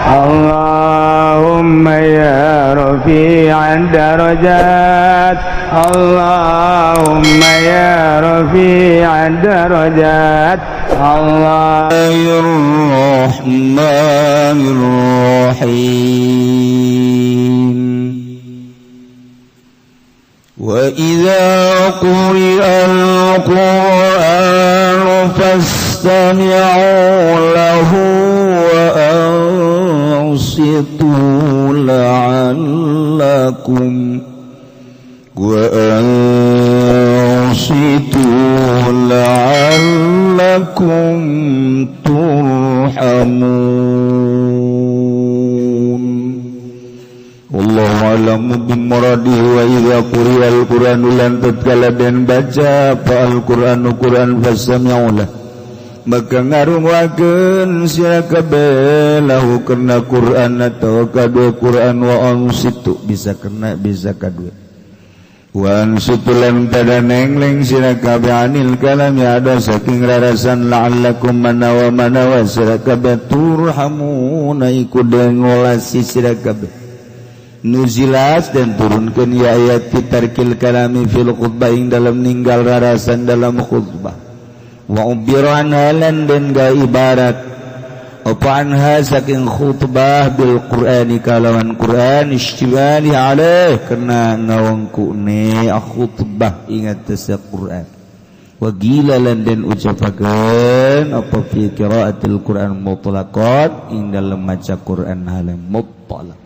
اللهم يا رفيع الدرجات، اللهم يا رفيع الدرجات، الله الرحمن الرحيم. وإذا قرئ القرآن فاستمعوا له وأنصتوا لعلكم وأنصتوا لعلكم ترحمون. والله أعلم بمراده. وإذا قرئ القرآن lan tatkala den baca apa Al-Qur'an Qur'an, فاستمعوا له maka ngarunguakeun sira kabeh, له karena Quran atau kadue Quran, وأنصتوا bisa kena bisa kadue, وأنصتوا lan pada nengling sira kabeh, عن الكلام ada saking rarasan, لعلكم manawa manawa sira kabeh, ترحمون iku den ngolasi sira kabeh. نزلت dan turunkeun ya ayat في ترك الكلام في الخطبة ing dalam ninggal rarasan dalam khutbah. وعبر عنها lan den ga ibarat apa, عنها saking khutbah, بالقرآن kalawan Quran، اشتماله عليه karena ngawangkune khutbah ingat tesa Quran. وقيل lan den ucapakeun apa, في قراءة القرآن مطلقا ing dalam maca Quran halam mutlaq.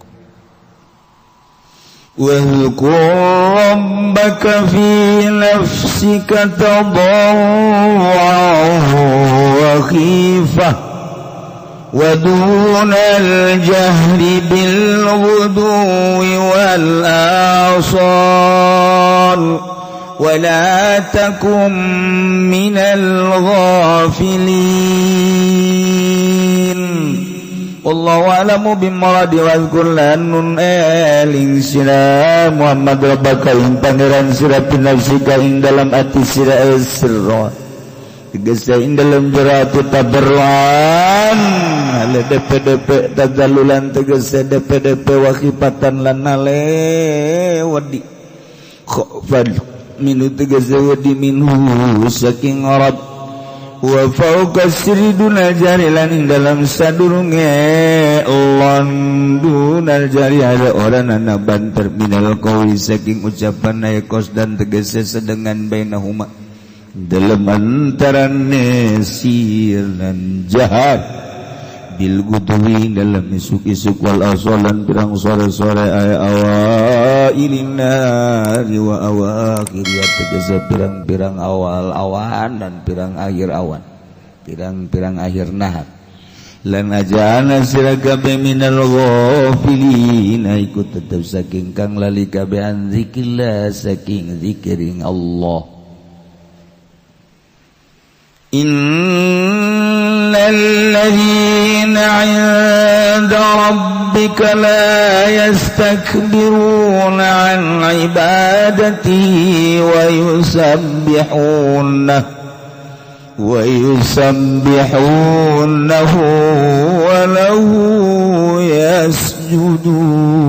واذكر ربك في نفسك تضرعا وخيفة ودون الجهر بالغدو والآصال ولا تكن من الغافلين. والله أعلم بمراده. واذكر lan nun eling sira Muhammad، ربك ing pangeran sira، في نفسك ing dalam ati sira، sirra tegese ing dalam jero ati, تضرعا ale DPDP، تذللا tegese DPDP، وخيفة lan nale wedi، خوفا منه tegese wedi، منه saking Rabb، وفوق السر دون الجهر lan ing dalam sadurunge lon، دون الجهر ada orang ana banter، من القول saking ucapan aya dan tegese sedengan، بينهما dalam antarane sir lan jahar، بالغدو dalam isuk-isuk، والآصال lan pirang sore-sore، ay أوائل النهار وأواخره tegese pirang-pirang awal awan dan pirang akhir awan, pirang-pirang akhir nahar. Lan aja ana sira kabeh من الغافلين iku tetep saking kang lali kabeh، عن ذكر الله saking zikiring Allah. إن الذين عند ربك لا يستكبرون عن عبادته ويسبحونه وله يسجدون.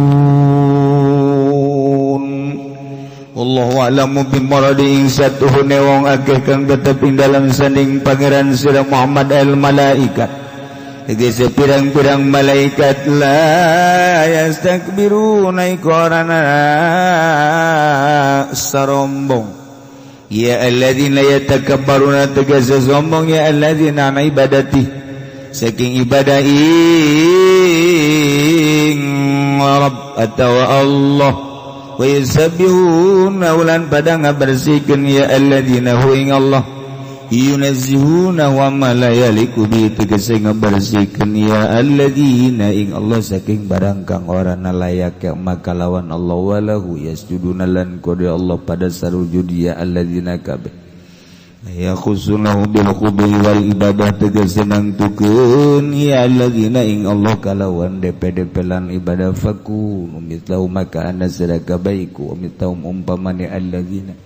والله أعلم بمراده. Ing satuhune wong akeh kang tetep ing dalam sanding pangeran sira Muhammad، الملائكة tegese pirang-pirang malaikat، لا يستكبرون iku ora sarombong ya الذين يتكبرون tegese sombong ya الذين، عن عبادته saking ibadah ing Rabb atau Allah، ويسبحون lan pada ngabersihkeun ya الذين ه ing Allah، ينزهونه عما لا يليق به tegese ngabersihkeun ya الذين ing Allah saking barang kang ora layak maka lawan Allah، وله يسجدون lan kode Allah pada sarujud ya الذين kabeh، يخصونه بالخضوع والعبادة tegese nangtukeun ya الذين ing Allah kalawan DPDP lan ibadah. فكونوا مثلهم maka ana sira kabeh iku مثلهم umpamane الذين.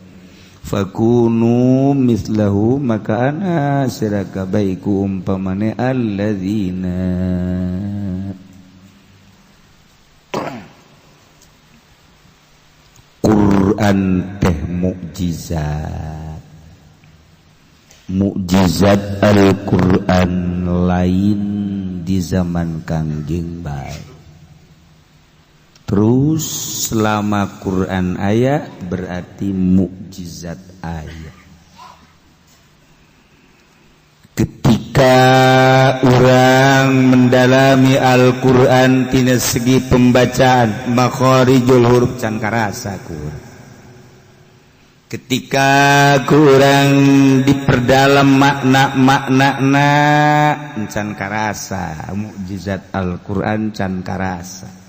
فكونوا مثله maka ana sira kabeh iku umpamane الذين. Al-Qur'an teh mukjizat. Mukjizat Al-Qur'an lain di zaman Kangjeng bae. Terus selama Quran aya berarti mukjizat aya. Ketika orang mendalami Al-Quran tina segi pembacaan makharijul huruf can karasa ku urang. Ketika kurang diperdalam makna-makna can karasa mukjizat Al-Quran can karasa.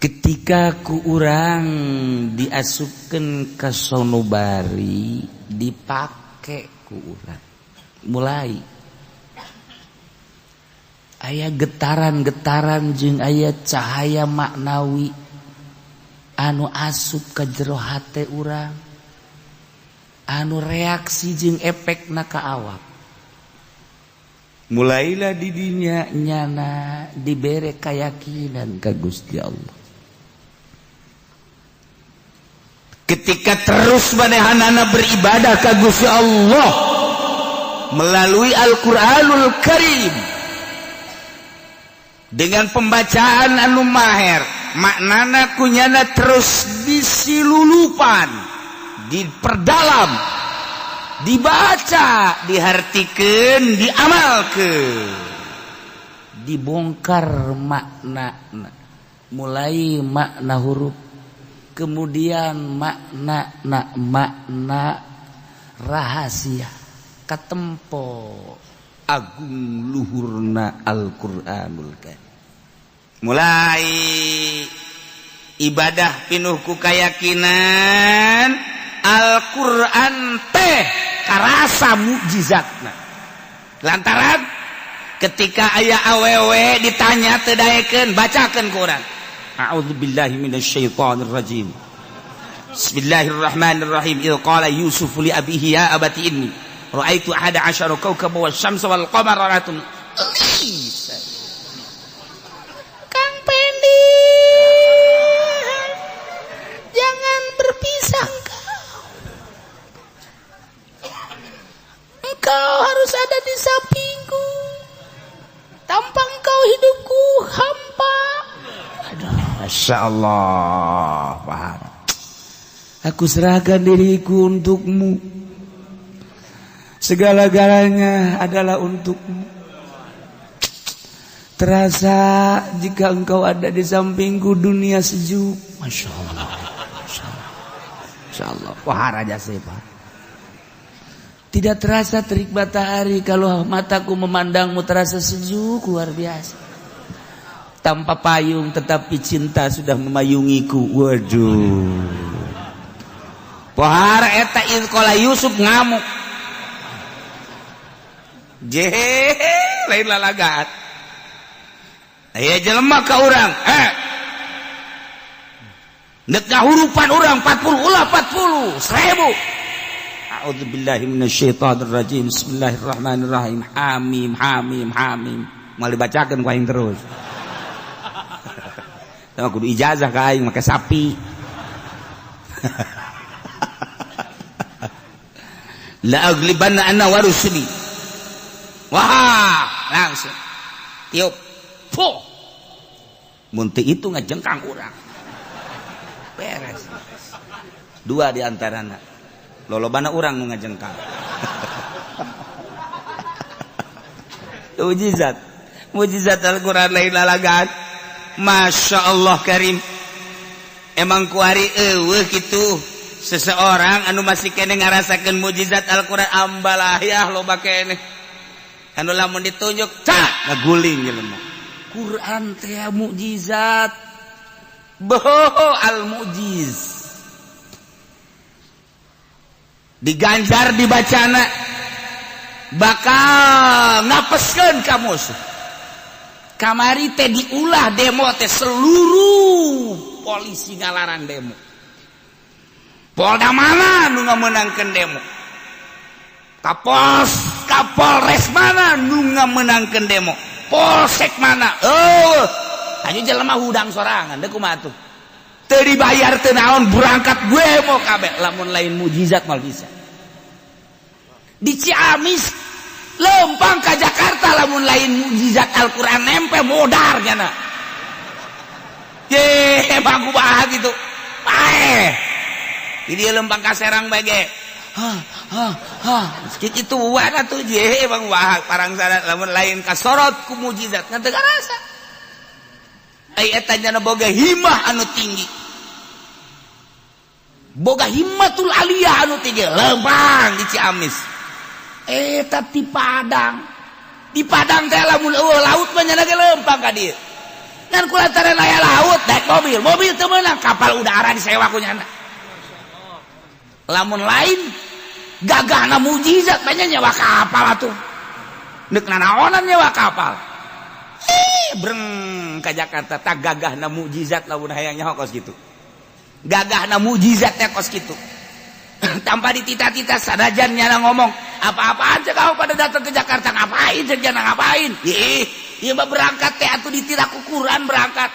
Ketika ku urang diasupkeun ka sonobari dipake ku urang mulai aya getaran-getaran jeung aya cahaya maknawi anu asup ka jero hate urang, anu reaksi jeung efekna ka awak. Mulailah didinya nyana dibere keyakinan ka Gusti Allah. Ketika terus manehanana beribadah ka Gusti Allah melalui Al-Qur'anul Karim dengan pembacaan anu maher, maknana kunyana terus disilulupan, diperdalam, dibaca, dihartikeun, diamalkeun, dibongkar makna, mulai makna huruf, kemudian makna makna rahasia katempo agung luhurna Al-Qur'anul Karim. Mulai ibadah pinuh ku keyakinan Al-Qur'an teh karasa mukjizatna. Lantaran ketika aya awewe ditanya teu daekeun, bacakeun ku urang. A'udzubillahi minasyaitonir rajim. Bismillahirrahmanirrahim. Idz qala Yusuf li abihi ya abati inni ra'aitu ahada asyara kawkaba wasyamsa wal qamara ra'atum. Kang Pendi, jangan berpisah engkau. Engkau harus ada di sampingku. Tanpa engkau hidupku hampa. Aduh, Masya Allah. Paham. Aku serahkan diriku untukmu. Segala-galanya adalah untukmu. Terasa jika engkau ada di sampingku dunia sejuk. Masya Allah. Masya Allah. Masya Allah. Wah, raja sepa. Tidak terasa terik matahari kalau mataku memandangmu terasa sejuk luar biasa. Tanpa payung tetapi cinta sudah memayungiku. Waduh. Pohara eta idz qala Yusuf ngamuk. Jehehe, lain lalagaan. Aya jelema ka urang, nek ngahurupan urang 40 ulah 40, 1000. A'udzubillahi minasyaitonir rajim. Bismillahirrahmanirrahim. Hamim hamim hamim. Moal dibacakeun ku aing terus. Tah kudu ijazah ka aing make sapi. La aglibanna ana wa rusuli. Wah, langsung tiup. Fuh. Mun teu itu ngajengkang urang. Beres. Dua di antarana. Lolobana urang nu ngajengkang. Mujizat. Mujizat Al-Qur'an lain lalagaan. Masya Allah Karim. Emang kuari eueuh kitu. Seseorang anu masih kene ngarasakeun mujizat Al-Qur'an ambalayah loba kene. Anu lamun ditunjuk cak ngaguling jelema. Quran teh mukjizat. Boho al mujiz. Diganjar dibacana bakal ngapeskeun ka musuh. Kamari teh diulah demo teh seluruh polisi ngalarang demo. Polda mana nu ngamenangkeun demo? Kapolres mana nu ngamenangkeun demo? Polsek mana? Oh, hanya jelema hudang sorangan deuk kumaha tuh. Teu dibayar teu naon, berangkat gue mau kabeh. Lamun lain mujizat mal bisa. Di Ciamis lempang ke Jakarta, lamun lain mujizat Al-Quran nempe, modar nyana. Ye, emang bahas gitu. Paeh. Jadi lempang ka Serang bage. Hah, hah, hah. Itu atuh je emang wah parang sana lamun lain kasorot ku mujizat ngan teu karasa. Ai eta nyana boga himah anu tinggi. Boga himmatul aliyah anu tinggi lempang di Ciamis. Eta di Padang. Di Padang teh lamun eueuh laut mah nyana ge lempang ka dieu. Ngan kulantaran aya laut naik mobil, mobil teu meunang, kapal udara disewa ku nyana. Lamun lain gagahna mujizat banyak nyewa kapal atuh. Deuk nanaonan nyewa kapal. Eh, breng ka Jakarta tak gagahna mujizat lamun hayang nyaho kos kitu. Gagahna mujizat teh kos kitu. Tanpa ditita-tita sanajan nyana ngomong apa-apaan cek kau pada datang ke Jakarta ngapain, cek nyana ngapain. Ih, ieu mah berangkat teh atuh ditira ku Quran berangkat.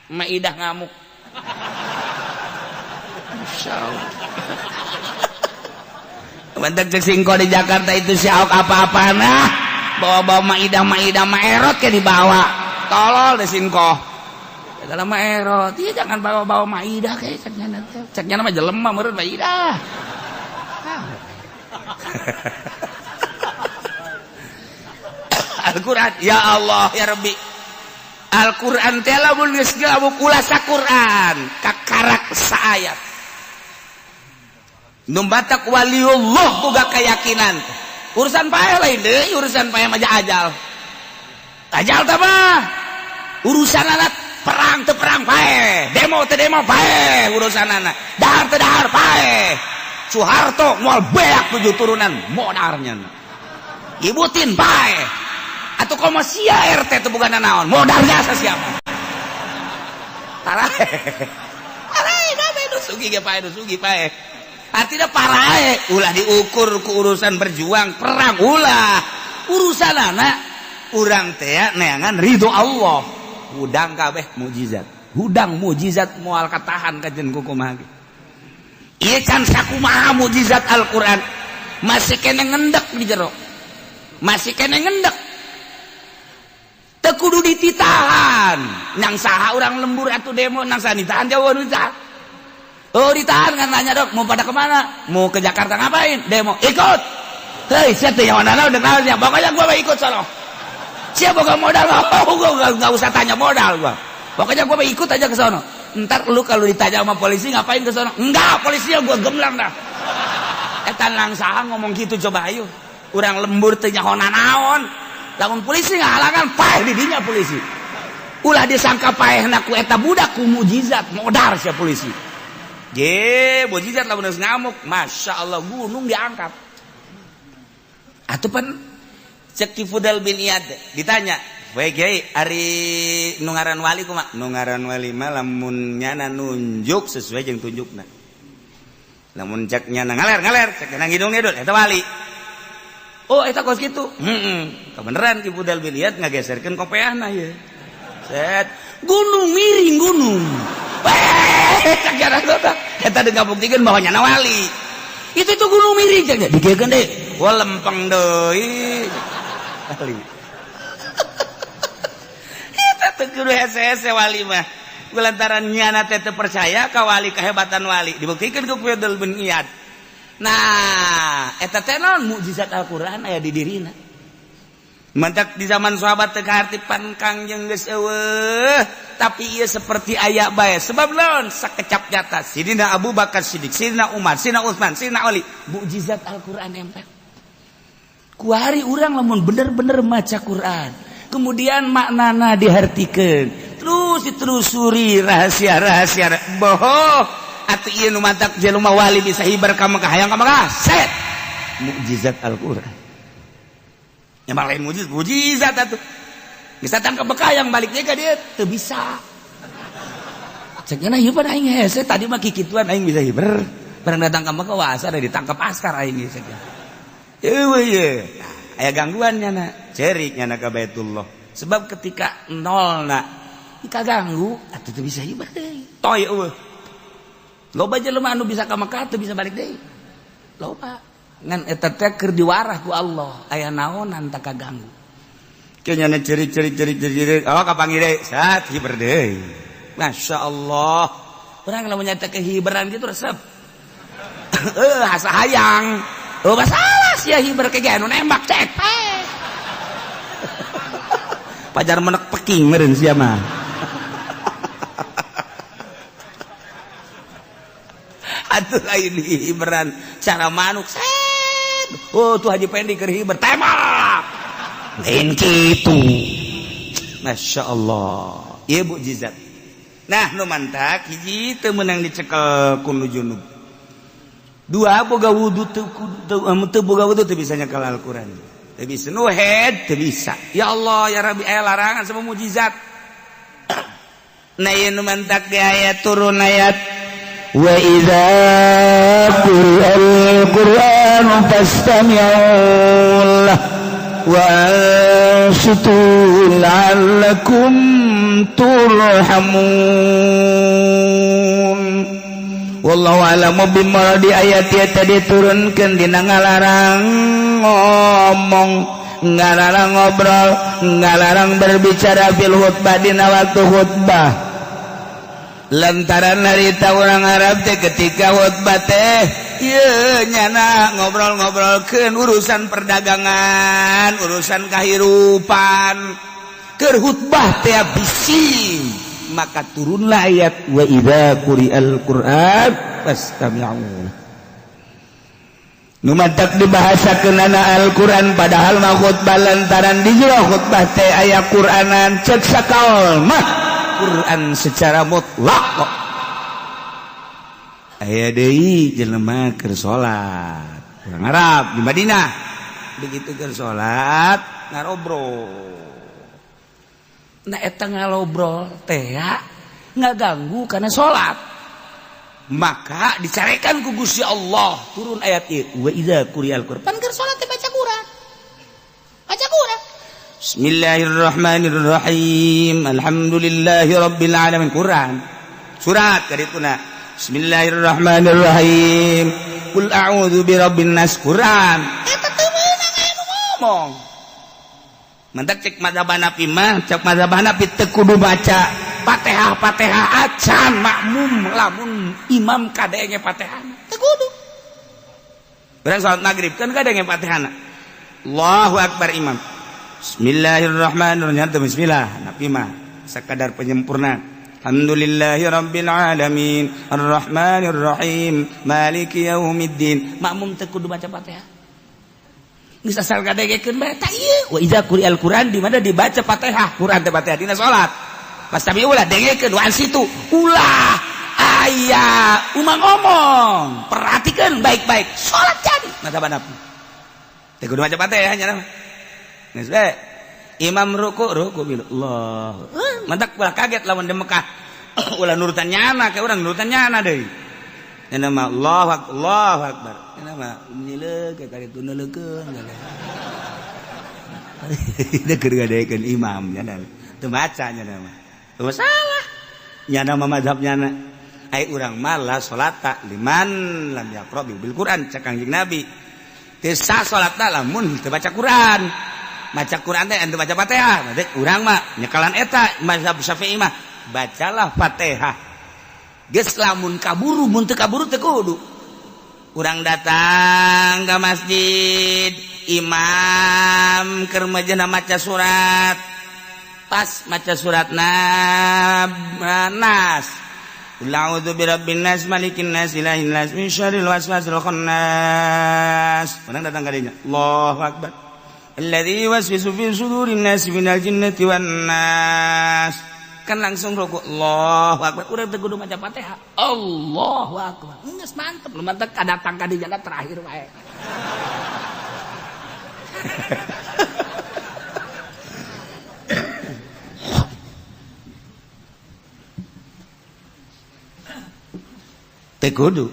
Maidah ngamuk. Masya Allah. Bentar cek singko di Jakarta itu si Ahok apa-apa nah bawa-bawa Maidah, Maidah Maerot ke dibawa, tolol deh singko dalam Maerot. Iya, jangan bawa-bawa Maidah kayak ceknya teh, ceknya mah jelema meureun Maidah. Al-Quran, ya Allah ya Rabbi, Al-Quran teh lamun geus kulasa Quran kakarak saayat. Nu batak waliullah boga keyakinan urusan paeh lain deui, urusan paeh mah ajal ajal teh mah urusan anak. Perang teu perang paeh, demo teu demo paeh, urusan anak dahar teu dahar paeh. Soeharto moal beak tujuh turunan modarnya, Ibu Tin paeh atau komo sia RT teu boga naon, modar jasa siapa. Parae parae kabeh nu sugih ge paeh, nu sugih paeh. Artinya parae ulah diukur ku urusan berjuang perang, ulah urusan anak urang teh neangan ridho Allah. Hudang kabeh mujizat, hudang mujizat moal katahan kajen kumaha ge. Ieu can sakumaha mujizat Al-Qur'an masih kene ngendek di jero, masih kene ngendek, teu kudu dititahan. Nang saha urang lembur atuh demo, nang saha ditahan jauh ditahan. Oh, ditahan kan nanya dok, mau pada kemana? Mau ke Jakarta ngapain? Demo. Ikut. Hei, siapa yang mana udah kenal siapa? Pokoknya gua mau ikut sono. Siapa gak modal? Oh, gua nggak usah tanya modal gua. Pokoknya gua mau ikut aja ke sono. Ntar lu kalau ditanya sama polisi ngapain ke sono? Enggak, polisinya gua gemlang dah. Eta langsaha ngomong gitu coba ayo. Urang lembur teu nyaho naon. Lamun polisi ngahalangan paeh di dinya polisi. Ulah disangka paehna ku eta budak ku mujizat modar sia polisi. Je, mujizat lamun geus ngamuk, Masya Allah gunung diangkat. Atuh pan cek Ki Fudel bin Iyad ditanya, "Baik Kiai, ari nu ngaran wali kumaha?" Nu ngaran wali mah lamun nyana nunjuk sesuai jeung tunjukna. Lamun cek nyana ngaler ngaler, cek nyana ngidung ngidul, eta wali. Oh, eta kos kitu. Heeh. Kebeneran Ki Fudel bin Iyad ngageserkeun kopeahna ieu. Set, gunung miring gunung. Weh, cek nyana eta ngabuktikan bahwa nyana wali. Itu tuh gunung miring cek digegeun deui. Wah, lempeng deui. Wali. Eta teu kudu hese-hese wali mah. Kulantaran nyana teh teu percaya ka wali, kehebatan wali dibuktikan ku Fudel bin Iyad. Nah, eta teh naon mukjizat Al-Qur'an aya di dirina. Mantak di zaman sahabat teu kaharti pan Kangjeng geus eueuh, tapi ieu seperti aya bae. Sebab naon? Sakecap nyata Sidina Abu Bakar Siddiq, Sidina Umar, Sidina Utsman, Sidina Ali, mukjizat Al-Qur'an nempel. Kuari urang lamun bener-bener maca Quran, kemudian maknana dihartikeun, terus ditelusuri rahasia-rahasia. Boho, atuh ieu nu mantak jelema wali bisa hibar ka Mekah, hayang ka Mekah, set. Mukjizat Al-Qur'an. Yang lain mujizat, mujizat atuh. Bisa tangkap Mekah yang baliknya ke dia teu bisa. Cek nya ieu pada aing hese tadi mah kikituan aing bisa hiber. Barang datang ke Mekah wah asa ditangkap askar aing geus cek. Eueuh ye. Nah, aya gangguan nyana, cerik nyana ka Baitullah. Sebab ketika nol na Kaganggu atuh teu bisa hiber deui. Toy eueuh. Loba jelema anu bisa ka Mekah teu bisa balik deui. Loba. Ngan eta teh keur diwarah ku Allah, aya naonan tak kaganggu. Kayaknya ciri ciri ciri ciri, oh kapanggih deui, sat hiber deui. Masya Allah. Urang lamun nyata kehiberan gitu resep. Asa hayang. Oh masalah sia hiber ke anu nembak cek. Pajar menek peking meureun sia mah. Atuh lain hiberan cara manuk set. Oh tuh Haji Pendi keur hiber tembak. Lain kitu. Masya Allah. Ieu mukjizat. Nah nu mantak hiji teu meunang dicekel ku nu junub. Dua boga wudu teu boga wudu teu bisa nyekel Al-Qur'an. Teu bisa nu head teu bisa. Ya Allah ya Rabbi aya larangan sama mukjizat. Nah ieu nu mantak ge aya turun ayat wa idza quri'al qur'anu fastami'u lahu wa ansitu la'allakum turhamun. Wallahu a'lamu bimuradi ayat ieu tadi diturunkeun dina ngalarang ngomong, ngalarang ngobrol, ngalarang berbicara fil khutbah dina waktu khutbah. Lantaran harita orang Arab teh ketika khutbah teh ieu nyana ngobrol-ngobrolkeun urusan perdagangan, urusan kahirupan. Keur khutbah teh bising, maka turunlah ayat wa idza quri'al Qur'an fastami'u. Nu matak dibahasakeunana Al-Qur'an padahal mah khutbah lantaran di jero khutbah teh aya Qur'anan cek sakaol mah Quran secara mutlak kok. Aya deui jelema keur salat urang Arab di Madinah begitu keur salat ngarobrol. Nah eta ngalobrol teh ngaganggu karena salat. Maka dicarekan ku Gusti Allah turun ayat ieu wa idza quri'al Qur'an. Pan keur salat teh baca Quran. Baca Quran. Bismillahirrahmanirrahim. Alhamdulillahi rabbil alamin. Quran. Surat karituna. Bismillahirrahmanirrahim. Qul a'udzu birabbin nas. Quran. Eta teu meunang aya nu ngomong. Mantak cek mazhab Hanafi mah, cek mazhab Hanafi teu kudu baca Fatihah Fatihah acan makmum lamun imam kadenge Fatihah. Teu kudu. Urang salat maghrib kan kadenge Fatihahna. Allahu akbar imam. Bismillahirrahmanirrahim. Bismillah. Nabi mah sekadar penyempurna. Alhamdulillahi rabbil alamin, arrahmanir rahim, maliki yaumiddin. Makmum teu kudu baca Fatihah. Geus asal kadengekeun bae tah ieu. Wa idza quri'al Qur'an di mana dibaca Fatihah, Qur'an teh Fatihah dina salat. Pastami ulah dengekeun wa situ. Ulah aya umang ngomong, perhatikan baik-baik. Salat jadi. Mazhab Hanafi. Teu kudu baca Fatihah nya mah. Geus bae. Imam ruku ruku bil Allah. Mantak ulah kaget lamun di Mekah. Ulah nurutan nyana kayak urang nurutan nyana deui. Nya mah Allahu akbar, Allahu akbar. Nya mah nyileuk ka karitu neuleukeun. Ieu keur ngadekeun imam nya teu maca nya mah. Teu masalah. Nyana mah mazhab nyana. Ai urang mah la salata liman lam yaqra bil Quran cek Kangjeng Nabi. Teu sah salatna lamun teu baca Quran. Baca Quran teh ente baca Fatihah. Berarti urang mah nyekalan eta mazhab Syafi'i mah bacalah Fatihah. Geus lamun kaburu mun teu kaburu teu kudu. Urang datang ke masjid, imam keur majena maca surat. Pas maca surat Nas. Qul a'udzu birabbin nas, malikin nas, ilahin nas, min syarril waswasil khannas. Urang datang ka dinya. Allahu akbar. Alladzi yuwaswisu fi sudurin nas minal jinnati wan nas. Kan langsung ruku Allahu akbar. Urang teu kudu maca Fatihah. Allahu akbar. Geus mantep, nu mantep kadatang ka dinya terakhir wae. Teu kudu.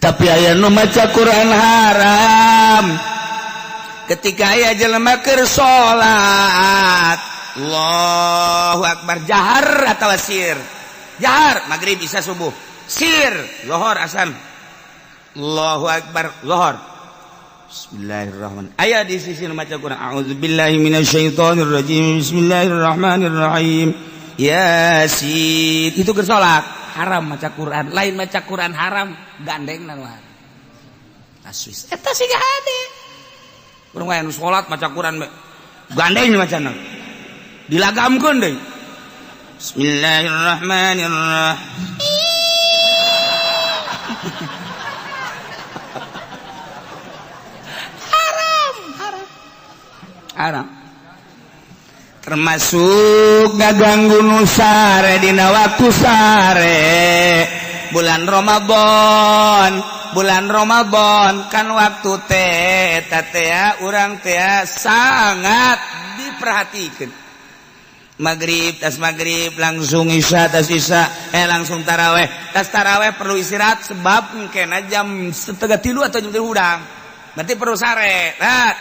Tapi aya nu maca Quran haram. Ketika aya jelema keur salat, Allahu akbar, jahar atau sir? Jahar maghrib, bisa subuh. Sir lohor, asar. Allahu akbar, lohor. Bismillahirrahmanirrahim. Aya di sisi maca Quran. A'udzubillahi minasyaitonirrajim. Bismillahirrahmanirrahim. Yasin. Itu keur salat haram maca Quran. Lain maca Quran haram, gandeng luar. Taswis. Eta sih hade. Urang aya nu salat maca Quran gandeng macana. Dilagamkeun deui. Bismillahirrahmanirrahim. Haram. Termasuk ngaganggu nu sare dina waktu sare bulan Ramadan. Bulan Ramadan kan waktu teh eta teh urang teh sangat diperhatikan. Maghrib, tas maghrib langsung isya, tas isya langsung taraweh, tas taraweh perlu istirahat sebab mungkin jam 2:30 atau jam 3 hudang, berarti perlu sare. Nah,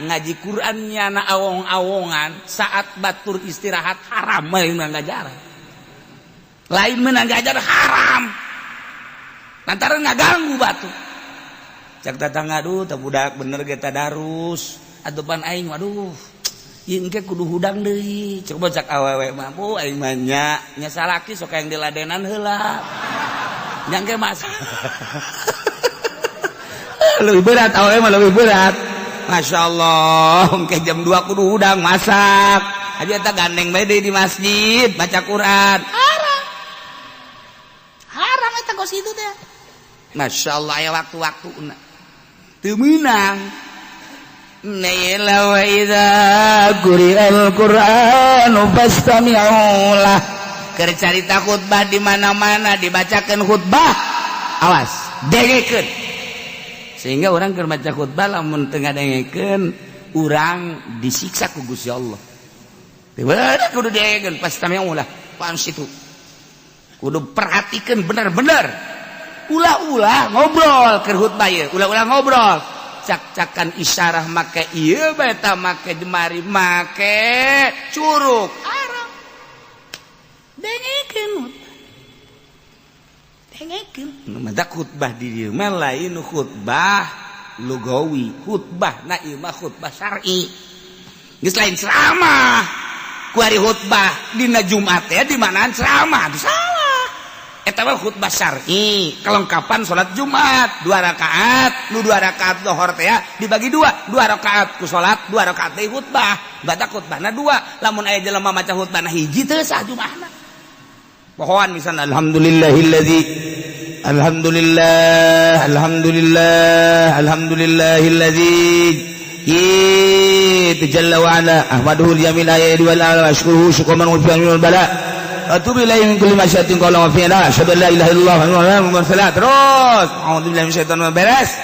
ngaji Qurannya na awong-awongan saat batur istirahat haram. Lain menang ngajar, lain menang ngajar, haram lantaran ngaganggu batu. Cak tetangga, "Aduh, teu budak bener ge tadarus atuh pan aing, waduh, ieu engke kudu hudang deui." Coba cak awewe mah, "Bu, aing mah nya nya salaki sok yang diladenan heula nya engke mas lebih berat, awewe mah lebih berat." Masya Allah, ke jam 2 kudu hudang masak aja, eta gandeng bae di masjid baca Quran. Haram, haram eta kos itu teh. Masya Allah, ya waktu-waktu teu meunang. Naila wa idza quri'al Qur'anu fastami'u lah. Keur carita khutbah, di mana-mana dibacakan khutbah, awas, dengekeun. Sehingga orang keur maca khutbah lamun teu ngadengekeun, urang disiksa ku Gusti Allah. Teu kudu dengekeun, fastami'u lah situ. Kudu perhatikan bener-bener. Ulah-ulah ngobrol keur khutbah ieu, ulah-ulah ngobrol. Cak-cakan isyarah make ieu beta, make jemari, make curug, haram. Dengekeun, dengekeun. Mata khutbah di dieu mah lain khutbah lugawi, khutbah na ieu mah khutbah syar'i. Geus lain ceramah. Kuari khutbah dina Jumat ya di manaan ceramah, salah. Eta mah khutbah syar'i, kelengkapan salat Jumat, dua rakaat, nu dua rakaat lohor teh dibagi dua, dua rakaat ku salat, dua rakaat deui khutbah. Baca khutbahna dua, lamun aya jelema maca khutbahna hiji teu sah Jumatna. Pohoan misalnya, alhamdulillahilladzi, alhamdulillah, alhamdulillah, alhamdulillahilladzi itu jalla wa ala, ahmaduhu al-yamin ayati wal ala, ashkuruhu syukran wa fi bala, atubu ilaihi min kulli masyatin qala wa fi'la, asyhadu an la ilaha illallah wa la ilaha. Terus a'udzubillahi minasyaitonir beres,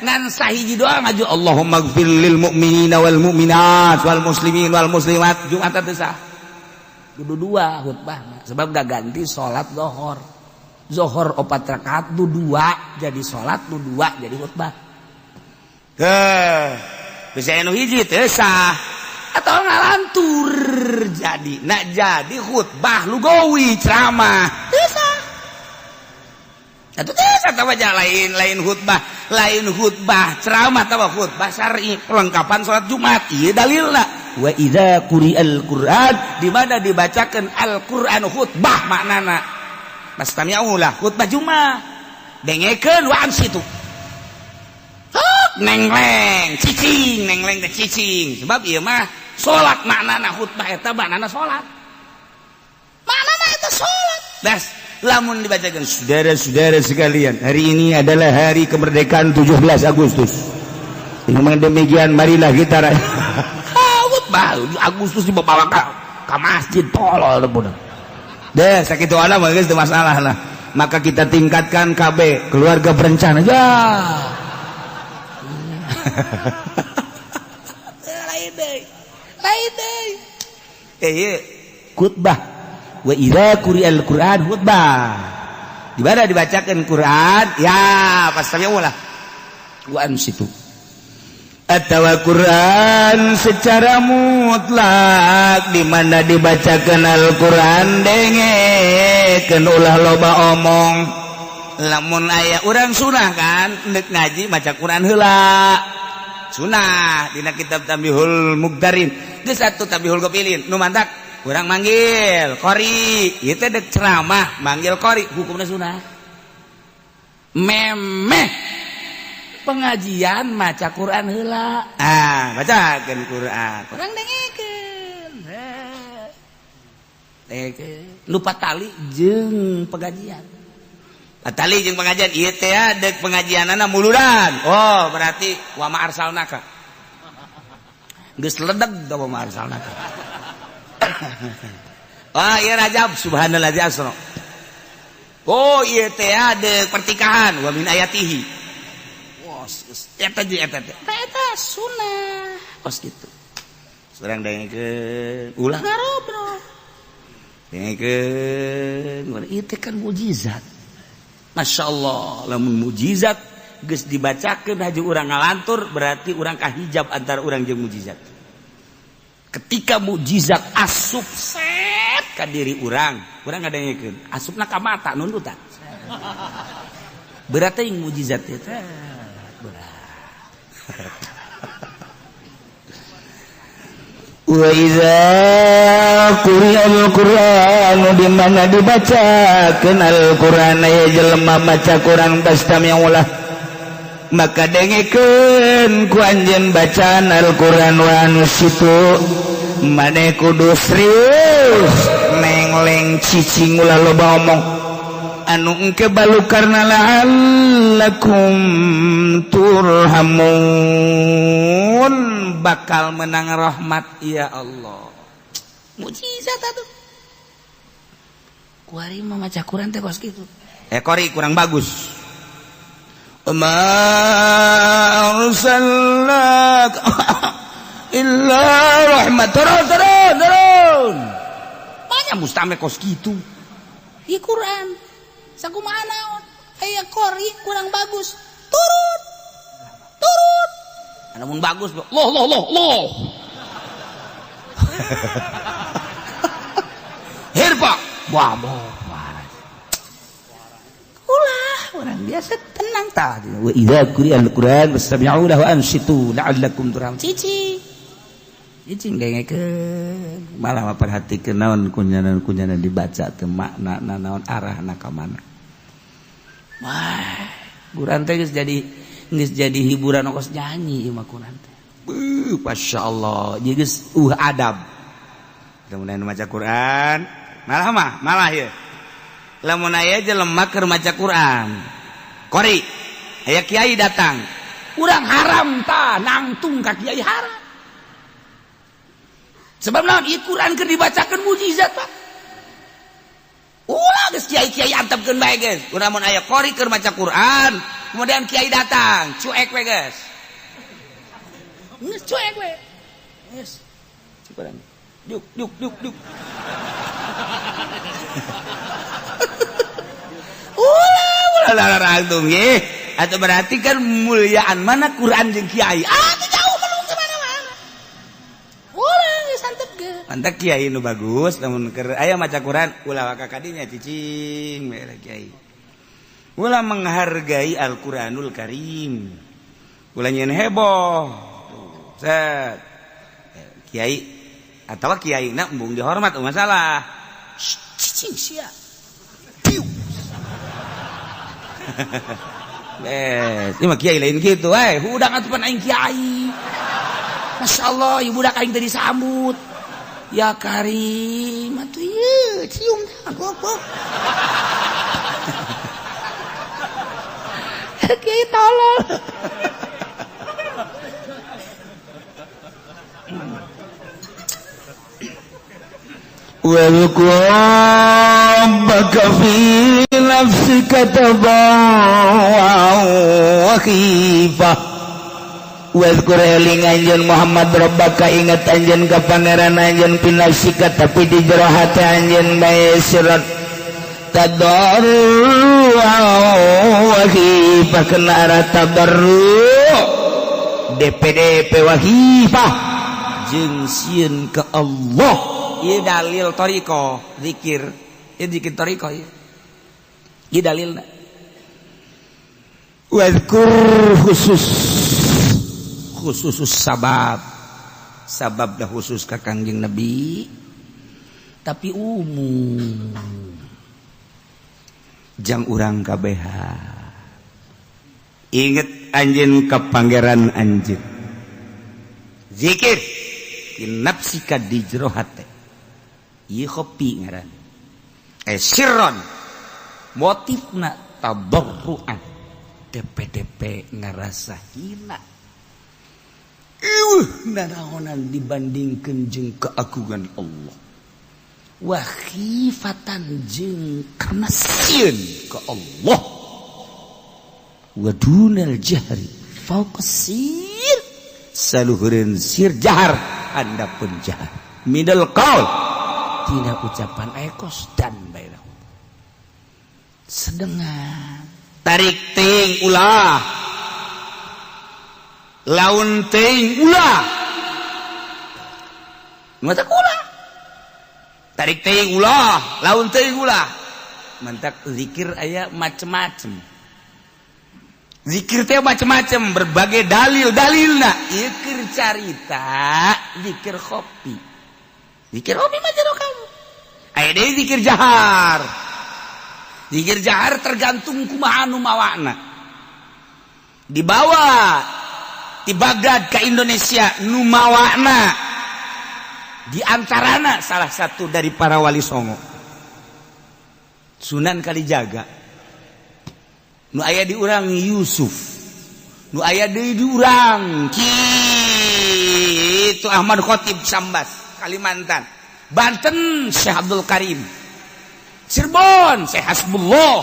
ngan sahiji doa ngaju, Allahumma ighfir lil mu'minina wal mu'minat wal muslimin wal muslimat. Jumat teu sah, kudu dua khutbah sebab gak ganti salat zuhur. Zuhur opat rakaat du dua jadi salat, du dua jadi khutbah. Heh, bisa anu hiji teu sah atau ngalantur jadi nak jadi khutbah lugawi, ceramah teu sah. Atuh teu sah tawa lain, lain khutbah, lain khutbah ceramah, tawa khutbah syar'i perlengkapan salat Jumat. Ieu dalilna, wa idza quri'al Qur'an, di mana dibacakan Al-Qur'an khutbah, maknana fastami'u lah, khutbah Jumat dengekeun, wa ansitu, nengleng cicing, nengleng teh cicing, sebab ieu mah salat maknana, khutbah eta maknana salat, maknana eta salat. Das lamun dibacakan, saudara-saudara sekalian, hari ini adalah hari kemerdekaan 17 Agustus. Dengan demikian marilah kita khutbah Agustus dibawa ka masjid, tolol budak. Deh sakit ala mah geus teu masalah lah. Maka kita tingkatkan KB, keluarga berencana ya. Lain deui, lain deui. Eh, khutbah, wa idza quri'al Qur'an, khutbah di mana dibacakan Quran ya pasti lah, wa ansitu. Atawa Quran secara mutlak, di mana dibacakan Al-Quran dengekeun, ulah loba omong. Lamun aya urang sunah kan ndek ngaji maca Quran heula, sunah dina kitab Tambihul Mugdarin geus atuh, Tambihul Gofilin. Nu mantak urang manggil qori ieu teh, dek ceramah manggil qori hukumna sunah. Memeh pengajian maca Quran heula, ah, bacakeun Quran, urang dengekeun, dengekeun. Lupa tali jeung pengajian, tali jeung pengajian ieu teh dek pengajianana muludan. Oh, berarti wa ma arsalnaka geus ledeg da, wa ma arsalnaka. Wah, ieu Rajab, subhanallazi asra. Oh, ieu teh dek pertikahan, wa min ayatihi. Wah, eta jeung eta teh eta sunah kos kitu. Urang dengekeun, ulah ngarobrol, dengekeun. Ieu teh kan mujizat. Masya Allah, lamun mujizat geus dibacakeun haji urang ngalantur, berarti urang kahijab antara urang jeung mujizat. Ketika mujizat asup set ka diri urang, urang ngadengekeun, asupna ka mata nundutan, berarti yang mujizat itu berat. Wa iza quri'al Qur'anu, di mana dibacakeun Al-Qur'an, aya jelema maca Qur'an, fastami'ulah, maka dengekeun ku anjeun bacaan Al-Qur'an, wa ansitu, maneh kudu serius nengleng cicing, ulah loba omong anu engke balukarna, la'allakum turhamun, bakal menang rahmat. Ya Allah, mujizat atuh. Kuari mah maca Quran teh kos kitu. Eh, qori kurang bagus. Ma arsalnak illa rahmat. Turun, turun, turun. Banyak mustame kos kitu. Di Quran sakumaha naon aya qori kurang bagus, turun, turun. Namun bagus, loh, loh, loh, loh. Hirpa, wah, ulah orang biasa tenang tah. Wa idza quri'al Qur'an fastami'u lahu ansitu la'allakum turhamun. Cici. Cicing dengekeun. Malah perhatikeun naon kunyanan-kunyanan dibaca teh makna naon, arahna ka mana. Wah, Quran teh geus jadi hiburan kos nyanyi ieu mah Quran teh. Beuh, masyaallah. Jadi geus adab. Kemudian maca Quran, malah mah, malah ya. Lamun aya jelema keur maca Quran. Qori, aya kiai datang. Urang haram ta nangtung ka kiai, haram. Sebab naon? Ieu Quran keur dibacakeun mujizat, Pak. Ulah geus kiai-kiai antepkeun bae geus. Urang mun aya qori keur maca Quran, kemudian kiai datang, cuek we geus. Geus cuek we. Geus. Quran. Duk duk duk duk. Ulah ulah langsung ye. Atau berarti kan muliaan mana Quran jeung kiai? Ah, itu jauh belum ke mana-mana. Ulah geus antep ge. Mantap kiai nu bagus, lamun keur aya maca Quran ulah waka kadinya, cicing we kiai. Ulah menghargai Al-Qur'anul Karim. Ulah nyeun heboh. Tuh, set. Kiai atau kiai na embung dihormat masalah. Cicing sia. Piu. Bes, ini mah kiai lain gitu, eh, hudang atuh pan aing kiai. Masya Allah, ibu budak aing tadi disambut. Ya Karim, atuh ieu cium tah goblok. Kiai tolol. واذكر ربك في نفسك تضرعا وخيفة. Wadhkur, eling anjeun Muhammad, rabbaka, ingat anjeun ka pangeran anjeun, fi nafsika, tapi di jero hati anjeun bae, sirat tadarru wa khifah, kena arah tadarru. DPDP wahifah jeung sieun ke Allah. Ieu dalil thariqah zikir, ieu zikir thariqah, ieu ieu dalilna. Wadkur khusus khusus sabab, sabab dah khusus ka Kangjeng Nabi, tapi umum jang urang kabeha. Inget anjeun ka Pangeran anjeun, zikir nafsika di jero hate, ieu khofi ngaran, eh sirron, motifna tadarruan, DPDP ngarasa hina. Iuh, nanaonan dibandingkeun jeung keagungan Allah, wa khifatan jeung karena sieun ke Allah, wa dunal jahri fauqa sir, saluhureun sir jahar, handapun jahar, minal qaul tina ucapan ekos dan bainahu sedengan. Tarik ting ulah, laun ting ulah, mata ulah, tarik ting ulah, laun ting ulah. Mantak zikir aya macem-macem, zikir teh macem-macem, berbagai dalil dalilna. Ieu keur carita zikir khofi. Zikir khofi mah jero kamu. Aya deui zikir jahar. Zikir jahar tergantung kumaha anu mawana. Dibawa di Baghdad ke Indonesia nu mawana di antarana salah satu dari para wali songo, Sunan Kalijaga. Nu aya di urang Yusuf, nu aya deui di urang kitu Ahmad Khatib Sambas, Kalimantan, Banten Syekh Abdul Karim, Cirebon Syekh Hasbullah,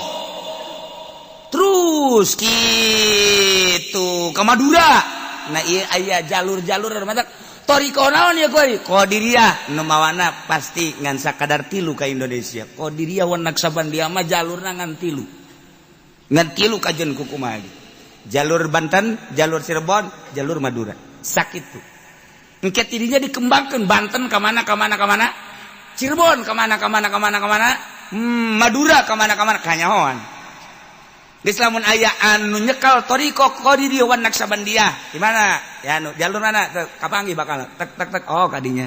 terus gitu ke Madura. Nah, iya, aya jalur-jalur. Mata thoriqoh naon ya kuari? Qadiriyah nu mawana pasti ngan sakadar tilu ka Indonesia. Qadiriyah wan Naksabandiyah mah jalurna ngan tilu, ngan tilu. Kajen kukumaha, jalur Banten, jalur Cirebon, jalur Madura. Sakit tuh engke tidinya dikembangkan Banten ke mana, ke mana, ke mana, Cirebon ke mana, ke mana, ke mana, ke mana, Madura ke mana, ke mana, kanyahoan. Geus lamun aya anu nyekal thoriqoh Qadiriyah wan Naksabandiyah di mana ya, anu jalur mana kapanggih bakal tek tek tek, oh kadinya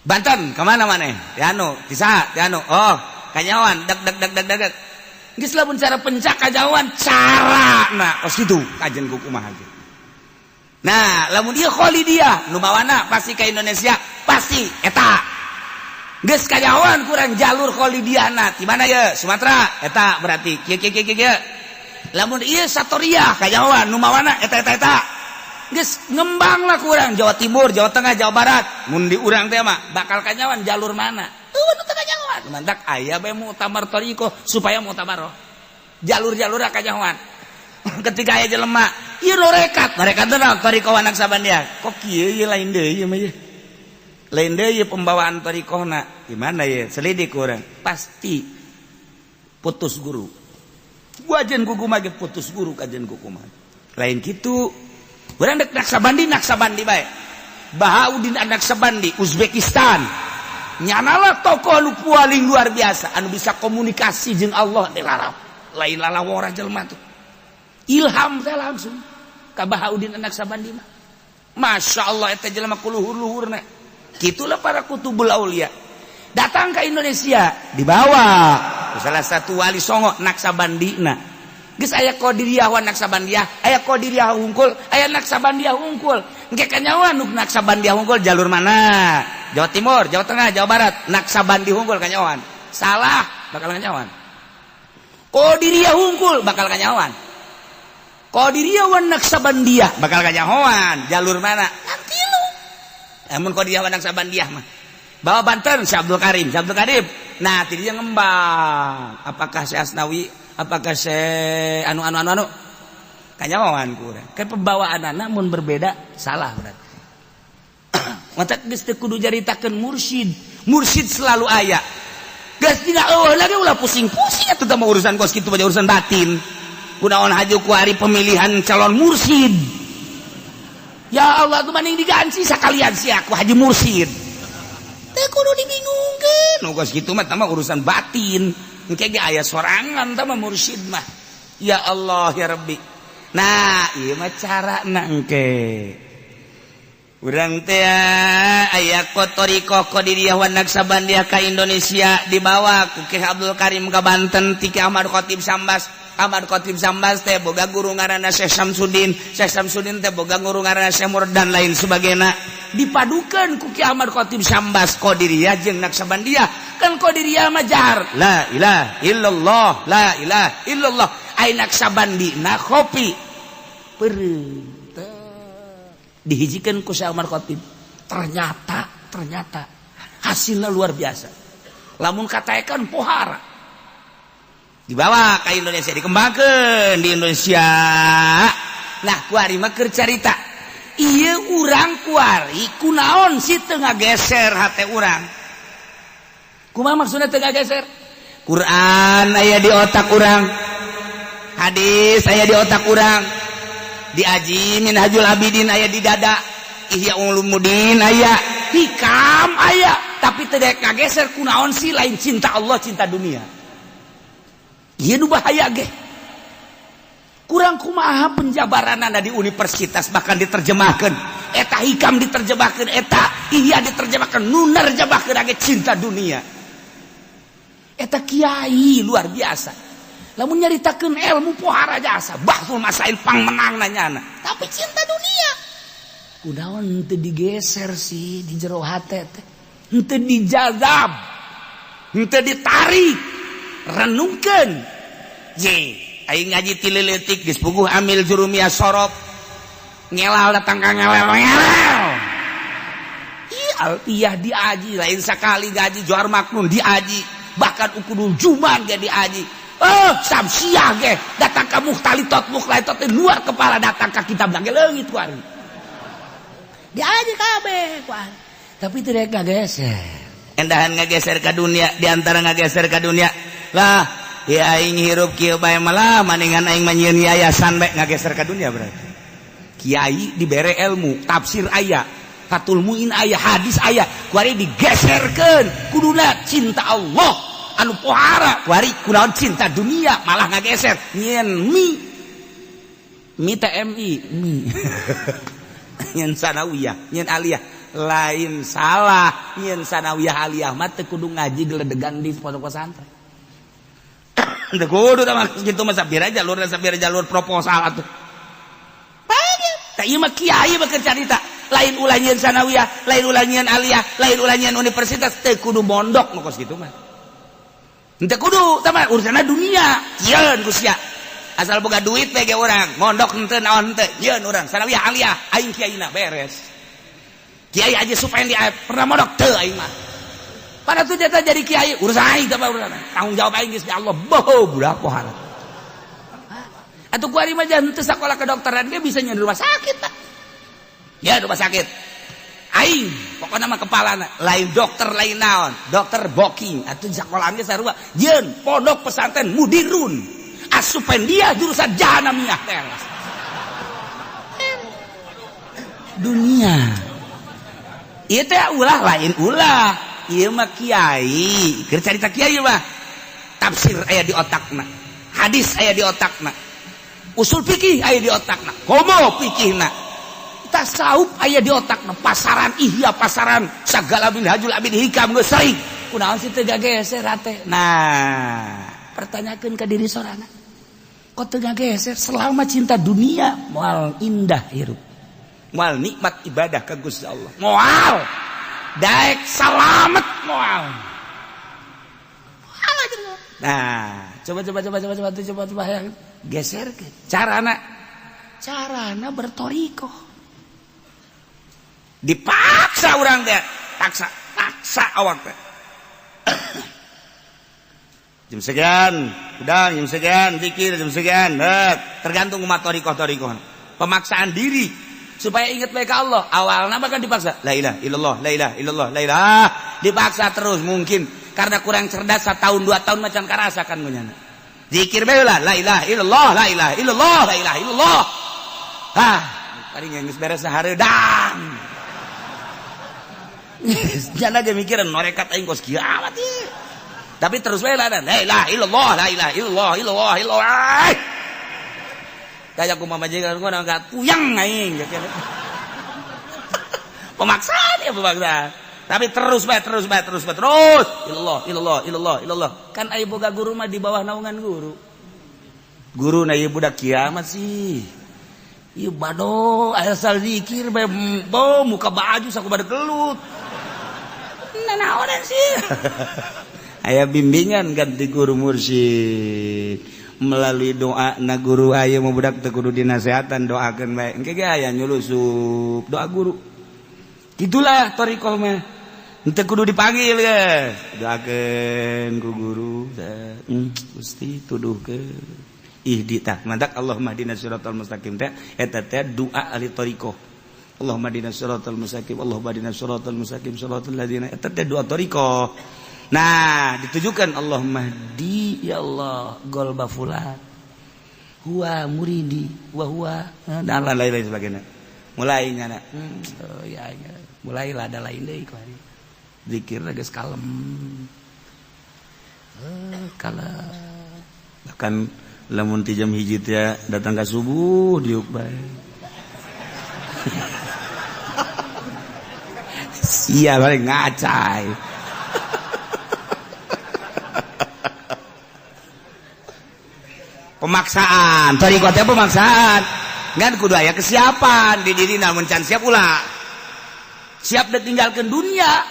Banten kemana mana ya, anu bisa ya, anu oh kanyahoan, dek dek dek dek dek. Geus lamun cara pencak kajauhan cara, nah kos kitu kajen kumaha ge. Nah, lamun dia Khalidiyah nu mawana pasti ke Indonesia pasti eta. Geus kanyahoan kurang jalur Khalidiyahna di mana ya? Sumatera eta berarti kieu kieu kieu kieu. Lamun ieu Satoriyah kanyahoan nu mawana eta eta eta. Geus ngembang lah kurang Jawa Timur, Jawa Tengah, Jawa Barat. Mun di urang teh mah bakal kanyahoan jalur mana? Eueuh nu teu kanyahoan. Mantak aya bae muktamar thoriqoh supaya muktabaroh. Jalur-jalur kanyahoan. Ketika aya jelema, ieu norekat, norekat teh naon? Thoriqoh Naksabandiyah. Kok kieu ieu, lain deui ieu mah ieu. Lain deui pembawaan thoriqohna. Gimana ya? Selidik urang. Pasti putus guru. Wajen kuku mah putus guru kajen kuku mah. Lain kitu. Urang dek Naksabandi, Naksabandi bae. Bahauddin Naksabandi, Uzbekistan. Nyanalah tokoh nu paling luar biasa anu bisa komunikasi jeung Allah di lalap. Lain lalawora jelema tuh. Ilham teh langsung ka Bahauddin Naksabandi mah. Masya Allah, eta jelema kuluhur-luhurna. Gitulah para kutubul aulia. Datang ke Indonesia dibawa salah satu wali songo Naksabandina. Geus aya Qadiriyah wan Naksabandiyah, aya Qadiriyah hungkul, aya Naksabandiyah hungkul. Engke kanyahoan nu Naksabandiyah hungkul jalur mana? Jawa Timur, Jawa Tengah, Jawa Barat, Naksabandi hungkul kanyahoan. Salah, bakal kanyahoan. Qadiriyah hungkul bakal kanyahoan. Qadiriyah wan Naksabandiyah bakal kanyahoan. Jalur mana? Nanti lu. Namun Qadiriyah wan Naksabandiyah mah bawa Banten Syekh Abdul Karim, Syekh Abdul Karim. Nah, tidinya ngembang. Apakah Syekh Asnawi, apakah Syekh anu anu anu anu kanyahoan kurang. Ke pembawaan anak mun berbeda salah berarti. Matak geus teu kudu jaritakeun mursyid. Mursyid selalu aya. Geus tidak eueuh lagi ulah pusing-pusing atuh mah urusan kos kitu mah urusan batin. Kunaon haju kuari pemilihan calon mursid? Ya Allah, tuh mending diganti sekalian sih aku haji mursid. Teu kudu dibingungkeun. Nu geus kitu mah mah urusan batin. Engke ge aya sorangan tah mah mursid mah. Ya Allah ya Rabbi. Nah, ieu mah carana engke. Urang teh aya thoriqoh Qadiriyah wa Naqsyabandiyah ka Indonesia, dibawa ku Ki Abdul Karim ka Banten ti Ki Ahmad Khatib Sambas. Ahmad Khatib Sambas teh boga guru ngaranna Syekh Samsudin. Syekh Samsudin teh boga guru ngaranna Syekh Murad dan lain sebagainya. Dipadukan ku Ki Ahmad Khatib Sambas Qadiriyah jeung Naqsyabandiyah. Kan Qadiriyah mah jar la ilaha illallah, la ilaha illallah. Ai Naqsyabandi na kopi peureum dihijikan ku Syekh Ahmad Khatib. Ternyata ternyata hasilnya luar biasa. Lamun katakan pohara dibawa ke Indonesia, dikembangkan di Indonesia. Nah, kuari mah keur carita ieu urang kuari kunaon sih teu ngageser hate urang? Kumaha maksudnya teu ngageser? Quran aya di otak urang, hadis aya di otak urang, diaji Minhajul Abidin aya di dada, Ihya Ulumuddin aya, Hikam aya, tapi tidak ngageser. Kunaon sih? Lain cinta Allah, cinta dunia. Ieu nu bahaya ge. Kurang kumaha penjabaranana di universitas, bahkan diterjemahkan eta Hikam, diterjemahkan eta Ihya, diterjemahkan, nu nerjemahkeun ge cinta dunia. Eta kiai luar biasa, lamun nyaritakeun ilmu pohara jasa, bahsul masail pang menang nanyana, tapi cinta dunia. Kunaon henteu digeser sih di jero hate teh? Henteu dijazab, henteu ditarik? Renungkeun ye, aing ngaji ti leutik geus puguh amil jurumiyah sorof, ngelal datang ka ngelal ngelal. Ih, alfiyah diaji, lain sekali gaji Johar Maknun diaji, bahkan ukudul juman ge diaji. Oh, samsiah ge datang ka mukhtalitot, mukhtalitot luar kepala, datang ka kitab ge leungit kuari diaji kabeh kuari, tapi tidak ngageser. Endahan ngageser ka dunia, diantara ngageser ka dunia lah ya, aing hirup kieu bae malah maningan aing mah nyieun yayasan bae. Ngageser ka dunia berarti kiai dibere ilmu tafsir aya, Fathul Muin aya, hadis aya, kuari digeserkeun. Kuduna cinta Allah anu pohara, kuari kunaon cinta dunia, malah ngageser nyieun mi mi TMI mi, nyieun sanawiyah, nyieun aliyah. Lain salah nyieun sanawiyah aliyah mah, teu kudu ngaji geledegan di pondok pesantren, teu kudu tah gitu mah. Sabira jalur, sabira jalur proposal atuh. Tak, ieu mah kiai mah keur carita. Lain ulah nyieun sanawiyah, lain ulah nyieun aliyah, lain ulah nyieun universitas, teu kudu mondok nu kos kitu mah. Henteu kudu, tah mah urusanna dunia. Nyieun ku sia. Asal boga duit we ge urang, mondok henteu, naon henteu, nyieun urang sanawiyah aliyah, aing kiaina beres. Kiai aja supaya dia pernah mondok teu aing mah. Pada tuh jatah jadi kiai, urusan aing teh urusan. Tanggung jawab aing geus di Allah, boho budak pohara. Atuh kuari mah jangan teu sakola kedokteran ge bisa nyieun rumah sakit tak? Ya rumah sakit. Aing pokoknya mah kepalana lain dokter, lain naon, dokter booking atuh sakolaan ge sarua. Yeun pondok pesantren mudirun asupan dia jurusan jahanamiyah teras. Dunia. Ieu teh ulah, lain ulah. Ieu mah kiai, keur carita kiai mah tafsir aya di otakna, hadis aya di otakna, usul fikih aya di otakna, komo fikihna, tasawuf aya di otakna, pasaran Ihya, pasaran segala Minhajul Abidin, Hikam geus sering. Kunaon sih teu gageser hate? Nah, pertanyakeun ka diri sorangan, kok teu gageser? Selama cinta dunia, moal indah hirup, moal nikmat ibadah ka Gusti Allah, moal daek salamet, moal. Nah, coba coba coba coba coba coba coba yang geser ke carana, carana berthoriqoh. Dipaksa orang teh, paksa paksa awak teh jam sekian udah, jam sekian zikir, jam sekian. Tergantung umat thoriqoh thoriqoh, pemaksaan diri supaya ingat baik Allah. Awalnya bahkan dipaksa la ilaha illallah, la ilaha illallah, la ilaha, dipaksa terus. Mungkin karena kurang cerdas, setahun 2 tahun macam karasakan punya. Zikir bae lah, la ilaha illallah, la ilaha illallah, la ilaha illallah. Hah, paling geus beres hareudang. Jangan aja mikiran norekat aing kos kieu amat ieu. Tapi terus bae lah, la ilaha illallah, la ilaha illallah, illallah, illallah. Kayak kumaha majikan gua nangkat puyeng aing. Pemaksaan ya pemaksaan. Tapi terus bae, terus bae, terus bae, terus. Illallah, illallah, illallah, illallah. Kan aya boga guru mah di bawah naungan guru. Guru na ieu budak kiamat sih. Ieu bado asal zikir bae, bo muka baju saku bade gelut. Nanaonan sih. Aya bimbingan ganti guru mursyid melalui doa na guru aya mau budak teu kudu dinasehatan, doakeun bae. Engke ge aya nyulusup doa guru. Itulah thariqah mah. Henteu kudu dipanggil ge. Doakeun ku guru. Gusti tuduhkeun. Ihdi tah mantak Allahumma hdina siratal mustaqim teh eta teh doa ahli thariqah. Allahumma hdina siratal mustaqim, Allahumma hdina siratal mustaqim, siratal ladzina, eta teh doa thariqah. Nah, ditujukan Allahumma hdi ya Allah golba fulan. Huwa muridi wa huwa dan lain-lain sebagainya. Mulai nyana. Oh ya, ya. Mulai lah ada lain deui kuari. Zikir geus kalem. Kalem. Bahkan lamun ti jam 1 teh datang ka subuh diuk bae. Sia balik ngacai. Pemaksaan, thariqah teh pemaksaan. Ngan kudu aya kesiapan di diri, namun can siap ulah. Siap ditinggalkeun dunia.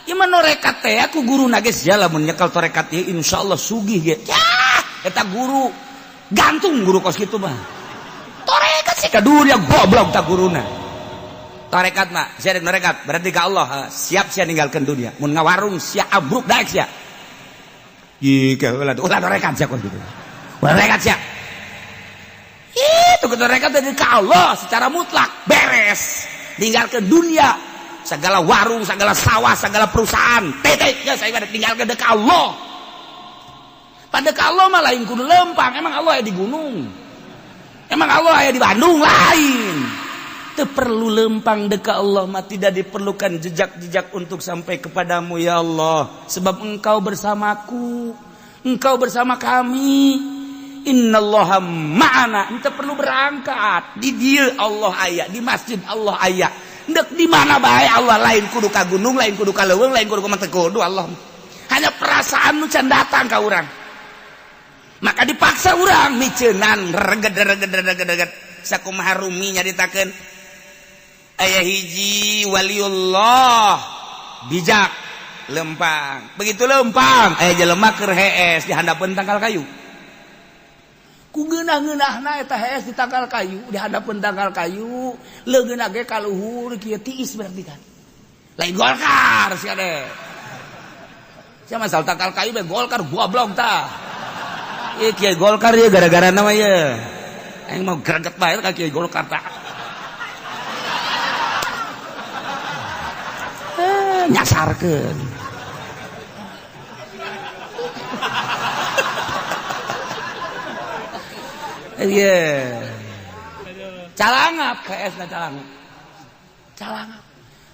Ieu mah norekat teh aku guru geus sia lamun nyekel torekat ieu insyaallah sugih ge. Yah, eta guru gantung guru kos kitu mah. Torekat sih ka dunia goblok tak guruna. Torekat mah sia rek norekat berarti ka Allah siap sia ninggalkeun dunia. Mun ngawarung sia abruk daek sia. Ih, ulah ulah torekat sia kos kitu. Ulah torekat sia. Itu torekat dari ka Allah secara mutlak beres. Tinggalkeun dunia, segala warung, segala sawah, segala perusahaan, titik ya saya tinggalkeun ka Allah. Pada ka Allah mah lain kudu lempang, emang Allah aya di gunung. Emang Allah aya di Bandung lain. Teu perlu lempang deka Allah mah, tidak diperlukan jejak-jejak untuk sampai kepadamu ya Allah, sebab engkau bersamaku, engkau bersama kami. Innallaha ma'ana. Ente perlu berangkat. Di dieu Allah aya, di masjid Allah aya. Ndek di mana bae Allah, lain kudu ka gunung, lain kudu ka leuweung, lain kudu ka mata kudu Allah. Hanya perasaan nu can datang ka urang. Maka dipaksa urang miceunan reged reged reged reged. Sakumaha Rumi nyaritakeun aya hiji waliullah bijak lempang. Begitu lempang aya jelema keur hees di handapeun tangkal kayu. Ku ngeunah-ngeunahna eta hees di tangkal kayu, di handapeun tangkal kayu, leungeunna ge ka luhur kieu tiis berarti kan. Lain Golkar sia deh. Sia masalah tangkal kayu bae Golkar goblok tah. Ieu kiai Golkar ieu gara-gara nama ieu. Aing mau greget bae ka kiai Golkar tah. Nyasarkeun. Iya. Calangap KS na calangap. Calangap.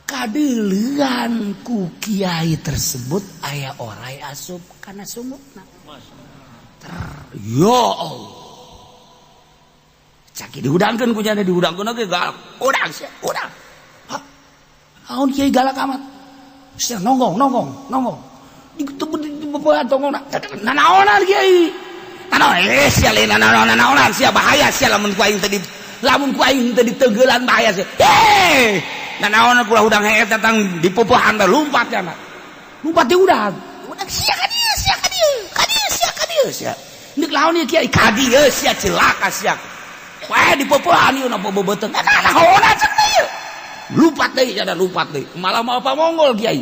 Kadeuleuan ku kiai tersebut aya orai asup kana sumutna. Ya Allah. Caki dihudangkeun ku jana dihudangkeun ge galak. Udang sia, udang. Hah. Naon kiai galak amat. Sia nonggong, nonggong, nonggong. Dibebean tonggongna. Nanaonan kiai. Nanaon sia lain nanaonan nanaonan sia bahaya sia lamun ku aing teu di lamun ku aing teu diteugelan bahaya sia. Heh. Nanaonan kula hudang heet datang dipupuhan bae lumpat ya mah. Lumpat di udang. Udang sia ka dieu, sia ka dieu, ka dieu sia ka dieu sia. Ndek laon ieu kiai ka dieu sia celaka sia. Wae dipupuhan ieu na beubeuteng. Nanaonan cek ieu. Lupat deui ada lupat deui. Malah mau apa Mongol kiai.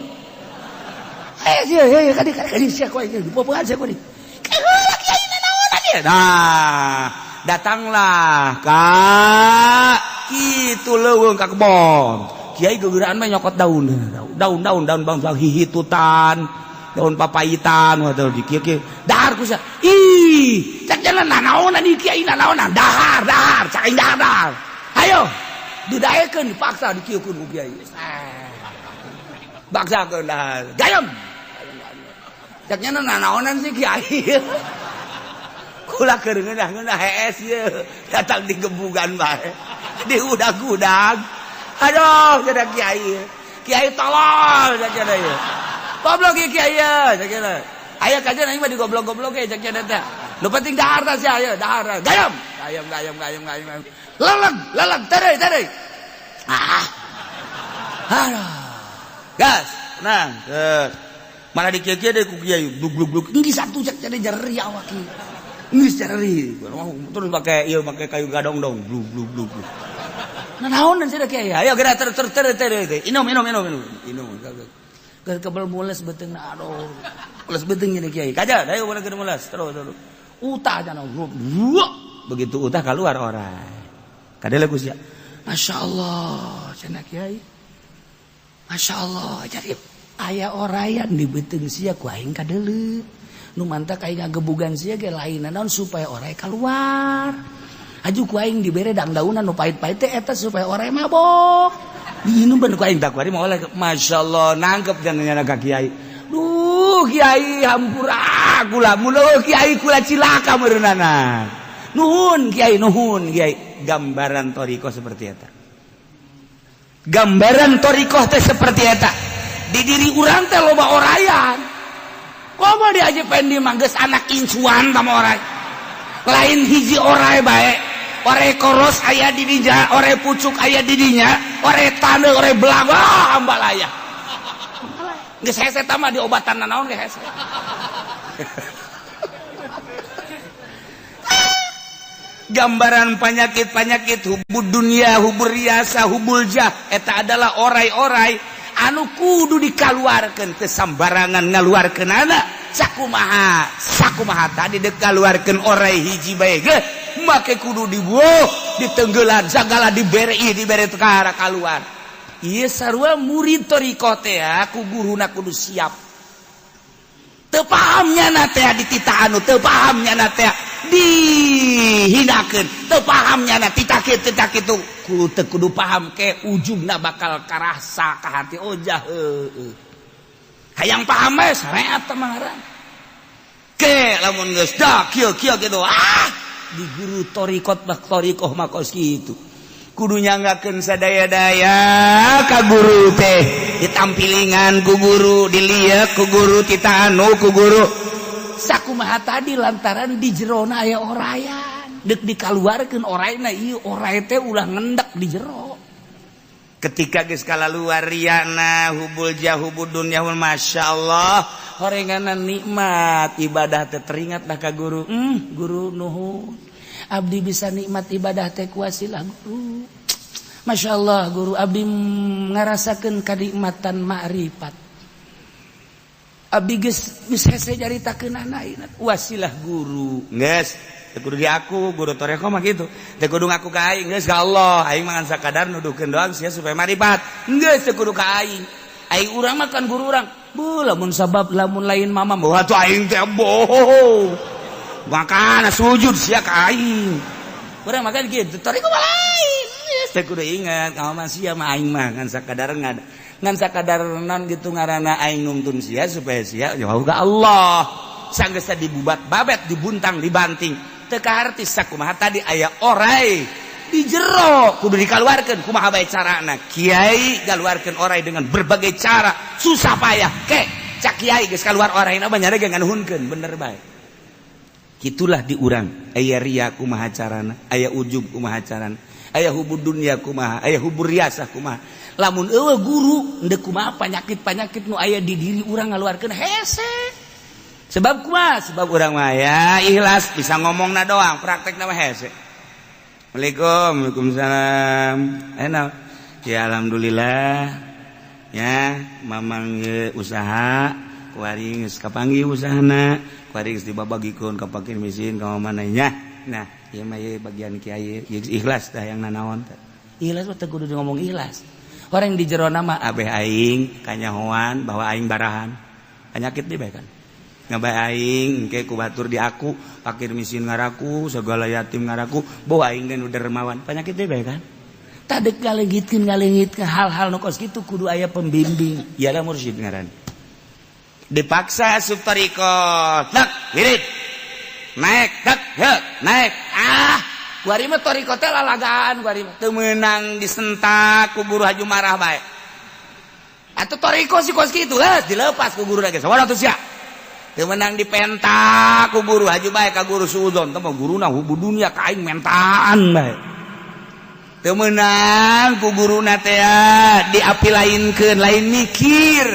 Eh sia ya ka dieu ka dieu sia ku aing dipupuhan sia ku dieu. Kiai nanaonan ieu. Nah, datanglah ka kitu leuweung ka kebon. Kiai gegeraan mah nyokot daun, daun daun daun bang hihitutan. Daun papaitan atau di kieu kieu dahar ku sia. Ih, cak jalan nanaonan di kiai nanaonan dahar dahar cak aing dahar dahar. Ayo didaekeun, dipaksa dikieukeun ku kiai. Baksakeun dahar. Gayem. Cak nya nanaonan sih kiai. Kula keur ngeunah-ngeunah hees ieu datang digebugan bae. Diudag-udag. Aduh, cenah kiai. Kiai tolol cak cenah ieu. Goblok ieu kiai ieu cak cenah. Aya kajian aing mah digoblok-goblok ge cak cenah teh. Nu penting dahar tah sia ieu, dahar. Gayem. Gayem gayem gayem gayem. Leleg, leleg, tere tere. Ah. Aduh. Gas, tenang. Malah dikieu-kieu deui ku kiai, blug blug blug. Geus satu cak cenah jeri awak ieu. Geus jeri. Terus pakai ieu, pakai kayu gadong dong, blug blug blug. Nah, naon cenah kiai? Ayo geura ter ter ter ter. Inum inum inum inum. Inum. Keur kebel mules beuteungna, aduh. Mules beuteung nya kiai. Kaja, ayo mana keur mules. Terus terus. Utah jangan. Begitu utah keluar orang. Kadele ku sia. Masya Allah, cenah kiai. Masya Allah, jadi aya orayan di beuteung sia ku aing kadeuleu. Nu mantak aing ngagebugan sia ge lain naon supaya orai keluar. Aju ku aing dibere dangdaunan nu pahit-pahit teh eta supaya orai mabok. Diinum bener ku aing tak kuari mau oleh. Masya Allah, nangkep jangan nyana ka kiai. Duh, kiai hampura kula mulo kiai kula cilaka meureunana. Nuhun kiai, nuhun kiai. Gambaran thoriqoh seperti eta. Gambaran thoriqoh teh seperti eta. Di diri urang teh loba orayan. Komo di Haji Pendi mah geus anak incuan sama orai. Lain hiji orai bae. Orai koros aya di dinya, orai pucuk aya di dinya, orai taneuh, orai belang, wah ambalaya. Geus hese tah mah diobatan nanaon ge hese. Gambaran penyakit-penyakit hubud dunia, hubur riasa, hubul jah, eta adalah orai-orai anu kudu dikaluarkeun, teu sambarangan ngaluarkeun anak. Sakumaha sakumaha tadi dek kaluarkeun orai hiji bae ge make kudu dibuh, ditenggelan sagala dibere dibere tekara kaluar. Ieu sarua murid thoriqoh teh ku guruna kudu siap. Teu paham nyana teh dititah anu teu paham nyana teh dihinakeun, teu paham nyana titah kieu titah kitu, kudu teu kudu paham ke ujungna bakal karasa ka hati oh jah heueuh. Hayang paham we sareat teh mah ngaran. Ke lamun geus dah kieu kieu kitu ah di guru thoriqot bak thoriqoh mah kos kitu. Kudu nyanggakeun sadaya-daya ka guru teh, ditampilingan ku guru, diliek ku guru, tita anu ku guru. Sakumaha tadi lantaran di jerona aya orayan, dek dikaluarkeun orayna ieu oray teh ulah ngendak di jero. Ketika geus kalaluar riana hubul jah hubud dunya, Masya Allah, horenganan nikmat ibadah teh teringat dah ka guru. Guru nuhun, abdi bisa nikmat ibadah teh kuasilah guru. Masya Allah guru, abdi ngarasakeun kanikmatan ma'rifat. Abdi geus geus hese nyaritakeun anak wasilah guru. Geus teu kudu diaku guru thoriqoh mah kitu. Teu kudu ngaku ka aing, geus ka Allah. Aing mah ngan sakadar nuduhkeun doang sia supaya marifat. Geus teu kudu ka aing. Aing urang mah kan guru urang. Bu lamun sabab lamun lain mama wah tuh aing teh bohong. Makana sujud sia ka aing. Urang makan kitu, thoriqoh mah lain. Geus teu kudu ingat kamu mah sia mah aing mah ngan sakadar ngan sakadar non gitu ngaranna aing nuntun sia supaya sia jauh ka Allah. Sanggeus dibubat babet dibuntang dibanting. Teu kaharti sakumaha tadi aya orai di jero kudu dikaluarkeun kumaha bae carana. Kiai galuarkeun orai dengan berbagai cara susah payah ke cak kiai geus kaluar oraina mah nyare ge nganuhunkeun bener bae. Kitulah di urang aya ria kumaha carana, aya ujub kumaha carana, aya hubud dunya kumaha, aya hubur riasah kumaha. Lamun eueuh guru endek kumaha penyakit-penyakit nu aya di diri urang ngaluarkeun hese. Sebab kumaha? Sebab urang mah ya ikhlas bisa ngomongna doang, praktekna mah hese. Assalamualaikum, waalaikumsalam. Enak. Ya alhamdulillah. Ya, mamang usaha kuari geus kapanggih usahana, kuari geus dibabagikeun ka fakir miskin ka mana nya. Nah, ieu mah ieu bagian kiai ikhlas tah yang nanaon teh. Ikhlas mah teu kudu ngomong ikhlas. Orang di jero nama abeh aing kanyahoan bahwa aing barahan. Penyakit deui bae kan. Ngabae aing engke ku batur di aku, fakir miskin ngaraku, segala yatim ngaraku, bawa aing dan dermawan. Penyakit deui bae kan. Tadek ngalengitkeun ngalengitkeun hal-hal nu kos kitu kudu aya pembimbing. Ialah mursyid ngaran. Dipaksa asup thariqah, tak wirid. Naik, tak, he, naik. Ah, kuari mah thariqah teh lalagaan kuari mah. Teu meunang disentak ku guru haju marah bae. Atuh thariqah si kos kitu geus dilepas ku guru lagi. Sabaraha atuh sia? Teu meunang dipentak ku guru haju bae ka guru suudzon. Teh mah guruna hubu dunya ka aing mentaan bae. Teu meunang ku guruna teh diapi lainkeun, lain mikir.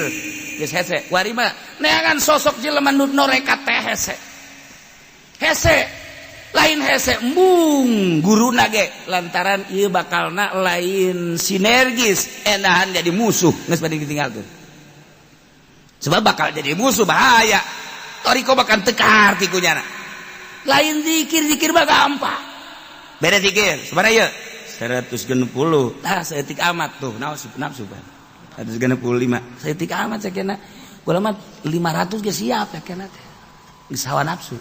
Geus hese. Kuari mah neangan sosok jelema nu norekat teh hese. Hese lain hese embung guruna ge lantaran ieu bakalna lain sinergis endahan jadi musuh geus bade ditinggalkeun. Sebab bakal jadi musuh bahaya. Thariqah bakal teu kaharti ku nyana. Lain zikir, zikir mah gampang. Beda zikir, sabaraha ieu? 160. Tah saeutik amat tuh, nafsu nafsu kan. 165. Saeutik amat sakena. Kula mah 500 ge siap sakena teh. Geus hawa nafsu.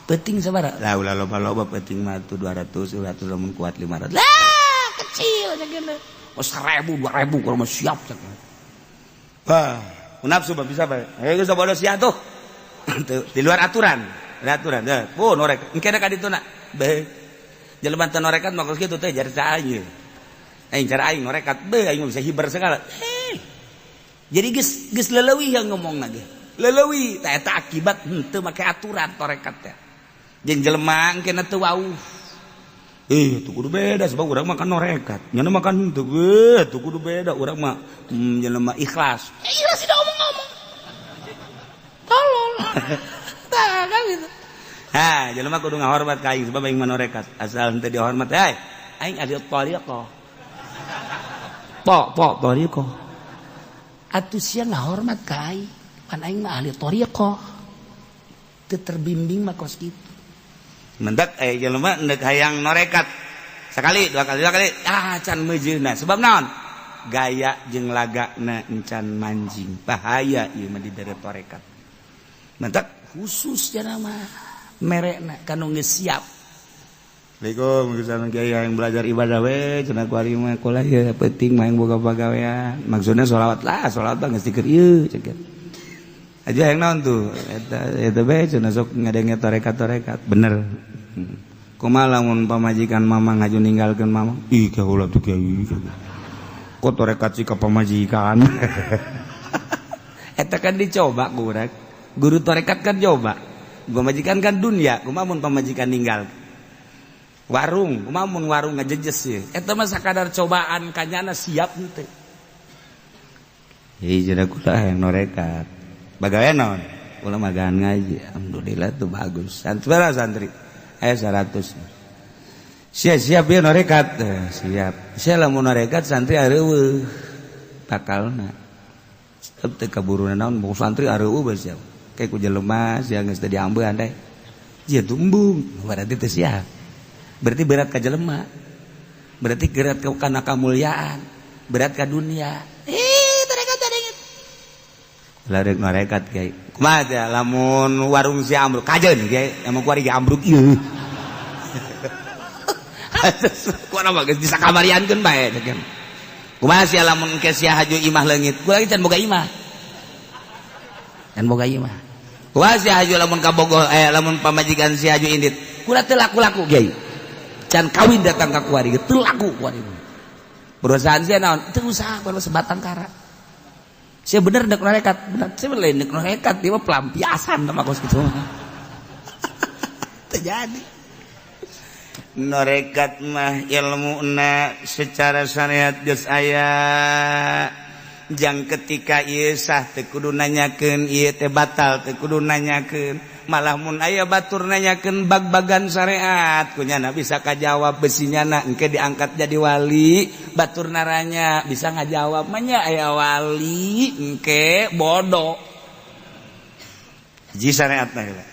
Penting sabaraha? Lah ulah loba-loba penting mah tuh 200, 200 lamun kuat 500. Lah kecil sakena. Oh 1000, 2000 kalau mah siap sakena. Wah, nafsu mah bisa bae. Eh geus bodoh sia tuh. Di luar aturan. Di aturan. Oh, norek. Engke ka dituna. Bae. Jelema teu norekat mah kitu teh jar aing. Aing cara aing norekat, beuh aing bisa hiber segala. Eh. Jadi geus geus leleuwih yang ngomong ge. Leleuwih tah eta akibat henteu make aturan torekat teh. Jeung jelema engke teu wauh. Eh, tuh kudu beda sebab urang mah kan norekat. Nyana makan henteu, eh, tuh kudu beda urang mah jelema ikhlas. Eh, ikhlas tidak ngomong-ngomong. Tolol. Tah kan gitu. Ha, jelema kudu ngahormat ka aing sebab aing mah norekat. Asal henteu dihormat, hey, aing ahli thariqah. Po, po, thariqah. Atuh sia ngahormat ka aing. Pan aing mah ahli thariqah. Teu terbimbing mah kos kitu. Mendak aya jelema endek hayang norekat. Sekali, dua kali, dua kali, ah can meujeuna. Sebab naon? Gaya jeung lagana encan manjing. Bahaya ieu mah di dere torekat. Mendak khusus jana mah merekna kanu geus siap. Assalamualaikum, misalnya kiai yang belajar ibadah we, cenah ku ari mah kula ya penting mah yang boga pagawean. Maksudnya sholawat lah, sholawat mah geus dikeun ieu cek. Aja yang naon tuh? Eta eta bae cenah sok ngadenge tarekat-tarekat. Bener. Kumaha lamun pamajikan mamang ngaju ninggalkeun mamang? Ih, kaula tuh kiai. Kok tarekat sih ka pamajikan? Eta kan dicoba ku urang. Guru tarekat kan coba. Pamajikan kan dunia, kumaha mun pamajikan ninggal? Warung, kumaha mun warung ngajejes sih. Eta mah sakadar cobaan kanyana siap henteu. Hei, jadi kula yang norekat. Bagaimana naon? Kula magaan ngaji. Alhamdulillah tuh bagus. Santri berapa santri? 100. Siap siap ya norekat. Siap. Sia lamun norekat santri areueuh. Bakalna. Tetep teu kaburuna naon mau santri areueuh bae siap. Kayak ku jelema sia geus teu diambean teh. Sia tumbung, berarti teu siap. Berarti berat ka jelema. Berarti berat ka kana kamuliaan, berat ka dunia. Eh, tarekat tarekat. Larek norekat kiai. Kumaha teh lamun warung si ambruk kajeun kiai, emang kuari ge ambruk ieu. Kuana mah geus disakamariankeun bae cek. Kumaha sia lamun engke sia haju imah leungit? Kula can boga imah. Can boga imah. Kumaha sia haju lamun kabogoh lamun pamajikan sia haju indit? Kula teu laku-laku kiai. Can kawin datang ka kuari teu laku kuari. Perusahaan sia naon? Teu usaha kuari sebatang kara. Sia bener dek norekat, bener. Sia lain dek norekat, dia mah pelampiasan sama kos kitu mah. Terjadi. Norekat mah ilmuna secara syariat geus aya. Jang ketika ieu sah teu kudu nanyakeun ieu teh batal teu kudu nanyakeun. Malah mun aya batur nanyakeun bag-bagan syariat kunyana bisa kajawab besinyana engke diangkat jadi wali batur naranya bisa ngajawab mah nya aya wali engke bodoh. Hiji syariatna heula.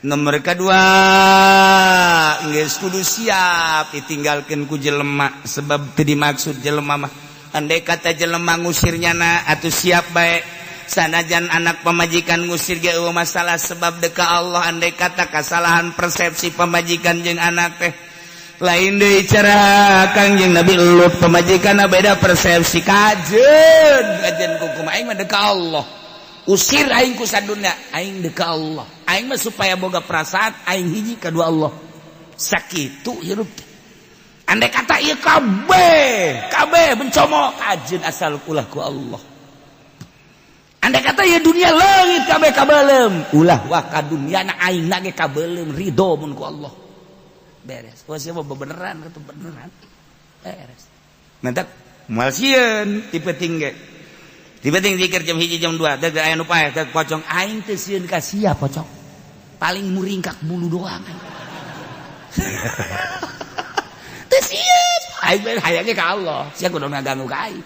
Nomor kedua geus kudu siap ditinggalkeun ku jelema sebab teu dimaksud jelema mah. Andai kata jelema ngusir nyana atuh siap bae. Sanajan anak, pamajikan ngusir ge euweuh masalah, sebab deka Allah. Andai kata kesalahan persepsi pamajikan jeung anak teh lain deui, cara Kangjeng Nabi Lut pamajikan beda persepsi, kajen kajen kukum, aing mah deka Allah, usir aing ku sadunya, aing deka Allah. Aing mah supaya boga perasaan aing hiji kedua Allah, sakitu hirup teh. Andai kata ieu kabeh kabeh mencomo, kajen asal ulah ku Allah. Andai kata ieu dunia leungit kabeh kabelem, ulah wah ka dunia na aing na ge kabelem, ridho mun ku Allah, beres. Wah, siapa beneran atau beneran beres. Mantap, moal sieun tipe tinggi tipe tinggi zikir jam 1, jam 2 dag aya nu paeh dag pocong. Aing teu sieun ka sia pocong, paling muringkak bulu doang. Teu sieun aing mah, hayangnya ka Allah. Sia kudu ngaganggu ka aing,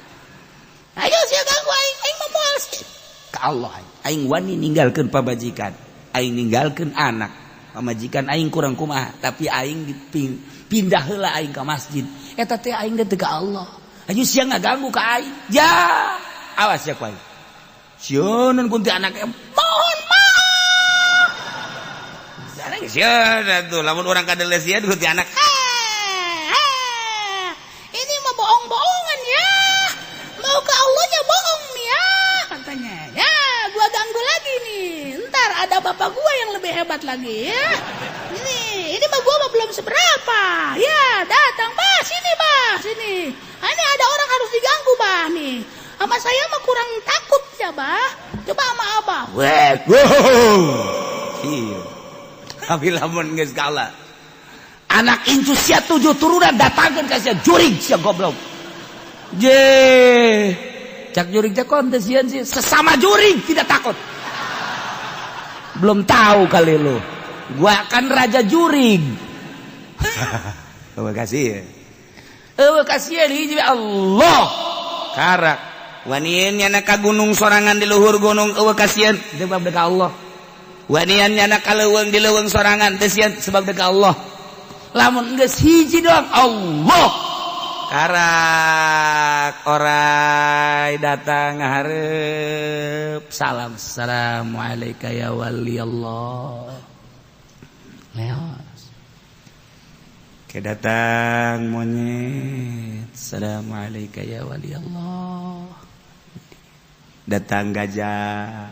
ayo sia ganggu aing, aing mah moal sieun ka Allah. Aing, aing wani ninggalkeun pamajikan aing, ninggalkeun anak. Pamajikan aing kurang kumaha, tapi aing diping pindah heula aing ka masjid, eta teh aing teh ka Allah. Ayo sia ngaganggu ka aing, ya awas ya ku aing sieun kunti anak, mohon maaf. Sekarang sieun atuh lamun urang kadele sieun kunti anak. Ini mah bohong-bohongan ya. Mau ke Allahnya bohong nih ya katanya. Ya, gua ganggu lagi nih. Ntar ada bapak gua yang lebih hebat lagi ya. Ini mah gua mah belum seberapa. Ya, datang bah sini bah sini. Ah, ini ada orang harus diganggu bah nih. Sama saya mah kurang takut ya bah. Coba sama abah. Weh, wow. Iya. Tapi lamun geus kalah. Anak incu sia tujuh turunan datangkeun ka sia, jurig sia goblok. Je. Cak jurig teh kon teu sieun sih, sesama jurig tidak takut. Belum tahu kali lu. Gua kan raja jurig. Terima kasih ya. Eueuh kasihan hiji Allah. Karak. Wanian nyana ka gunung sorangan, di luhur gunung eueuh kasieun, sebab deka Allah. Wanian nyana ka leuweung, di leuweung sorangan teu sieun, sebab deka Allah. Lamun geus hiji doang Allah. Karak orai datang ngahareup. Salam, assalamualaikum ya wali Allah. Leos. Ke datang monyet, assalamualaikum ya wali Allah. Datang gajah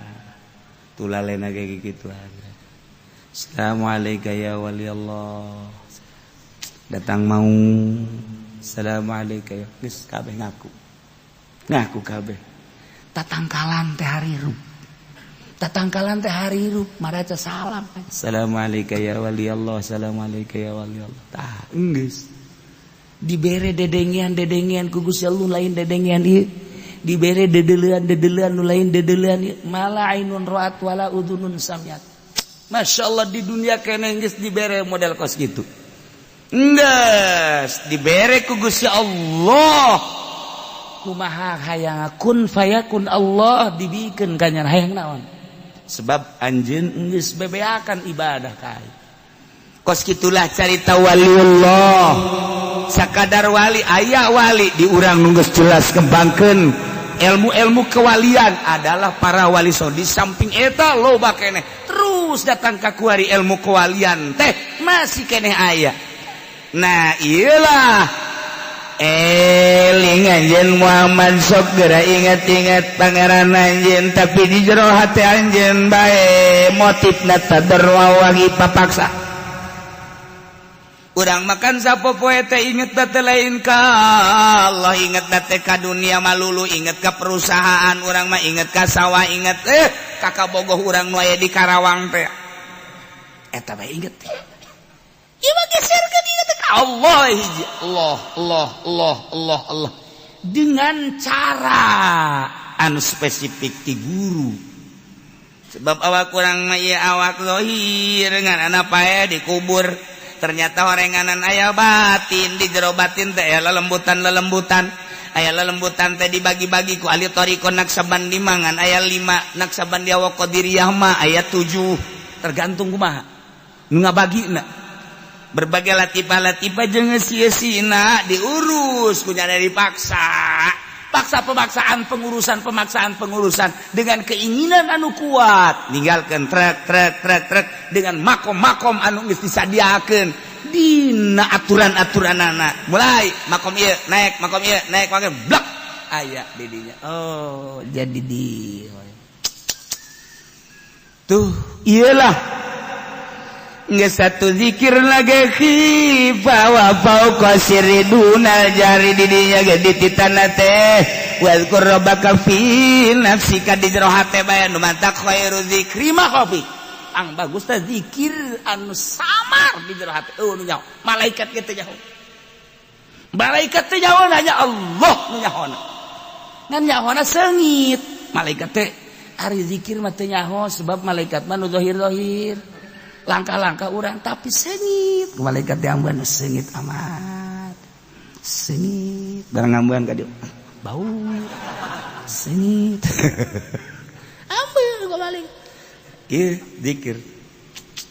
tulalena kayak gitu, assalamualaikum ya wali Allah. Datang mau, assalamualaikum ya, geus kabeh ngaku ngaku kabeh. Tatangkalan teh harirup. Tatangkalan teh harirup maraca salam. Assalamualaikum ya wali Allah, assalamualaikum ya wali Allah. Tah, geus dibere dedengean dedengean ku Gusti Allah, lain dedengean ieu. Dibere dedelean dedelean nu lain dedelean ieu. Mala ainun ra'at wala udhunun samiat. Masya Allah, di dunia kene geus dibere model kos gitu. Geus dibere ku Gusti Allah. Kumaha hayang kun fayakun Allah dibikeun kanyana, hayang naon? Sebab anjeun geus bebeakan ibadah ka aing. Kos gitulah carita waliullah. Sakadar wali, aya wali di urang nu geus jelas kembangkeun ilmu-ilmu kewalian adalah para wali. So di samping eta loba keneh terus datang ka kuari ilmu kewalian teh masih keneh aya. Nah, iyalah, eling anjeun Muhammad, sok geura ingat-ingat pangeran anjeun, tapi di jero hati anjeun bae motifna tadarru wangi papaksa. Urang makan sapopoe teh inget teh lain ka Allah, inget teh ka dunia malulu, inget ka perusahaan urang mah, inget ka sawah, inget kakak bogoh urang nu aya di Karawang teh, eta bae inget teh. Ieu mah geserkeun inget ka Allah hiji, Allah Allah Allah Allah Allah, dengan cara anu spesifik ti guru. Sebab awak kurang mah ieu awak zahir ngan anak pae dikubur, ternyata orenganan aya batin. Di jero batin teh aya lelembutan lelembutan, aya lelembutan teh dibagi-bagi ku ahli thariqah Naksabandi mangan aya 5, Naksabandi wa Qadiriyah mah aya 7, tergantung kumaha nu ngabagina. Berbagai latifah-latifah jeung sieusina diurus ku nyana, dipaksa paksa. Paksa pemaksaan, pengurusan, pemaksaan, pengurusan dengan keinginan anu kuat, ninggalkan trek trek trek trek dengan makom-makom anu geus disadiakeun dina aturan-aturan anak. Mulai makom ieu naik, makom ieu naik, makom blak aya didinya. Oh, jadi di tuh iyalah. Nggak satu zikir lagi khifa wa fauqa sirri dunal jari, didinya ge dititana teh wazkur rabbaka fi nafsika, di jero hate bae. Nu mantak khairu zikri ma khafi, ang bagus teh zikir anu samar di jero hate. Eueuh nu nyaho, malaikat ge teu nyaho, malaikat teu nyaho, hanya Allah nu nyahona, ngan nyahona seungit. Malaikat teh ari zikir mah teu nyaho, sebab malaikat mah nu zahir-zahir langkah-langkah orang, tapi seungit malaikat diamban seungit amat, seungit barang ngambuan ka dieu bau seungit. Ambil gua balik. Ieu zikir.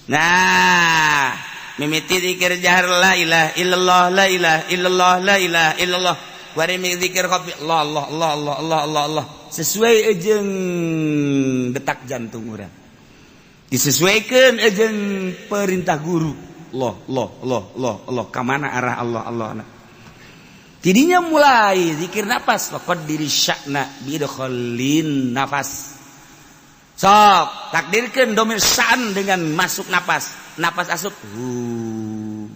Nah, mimiti zikir jahar la ilaha illallah, la ilaha illallah, la ilaha illallah. Bari zikir khafi Allah, Allah, Allah, Allah, Allah, Allah, Allah, sesuai jeung detak jantung urang, disesuaikan jeung perintah guru. Allah, Allah, Allah, Allah, Allah, kemana arah Allah, Allah. Nah, tidinya mulai zikir nafas, diri syakna bidkholin nafas. Sok takdirkan domir sa'an dengan masuk nafas, nafas asup hu,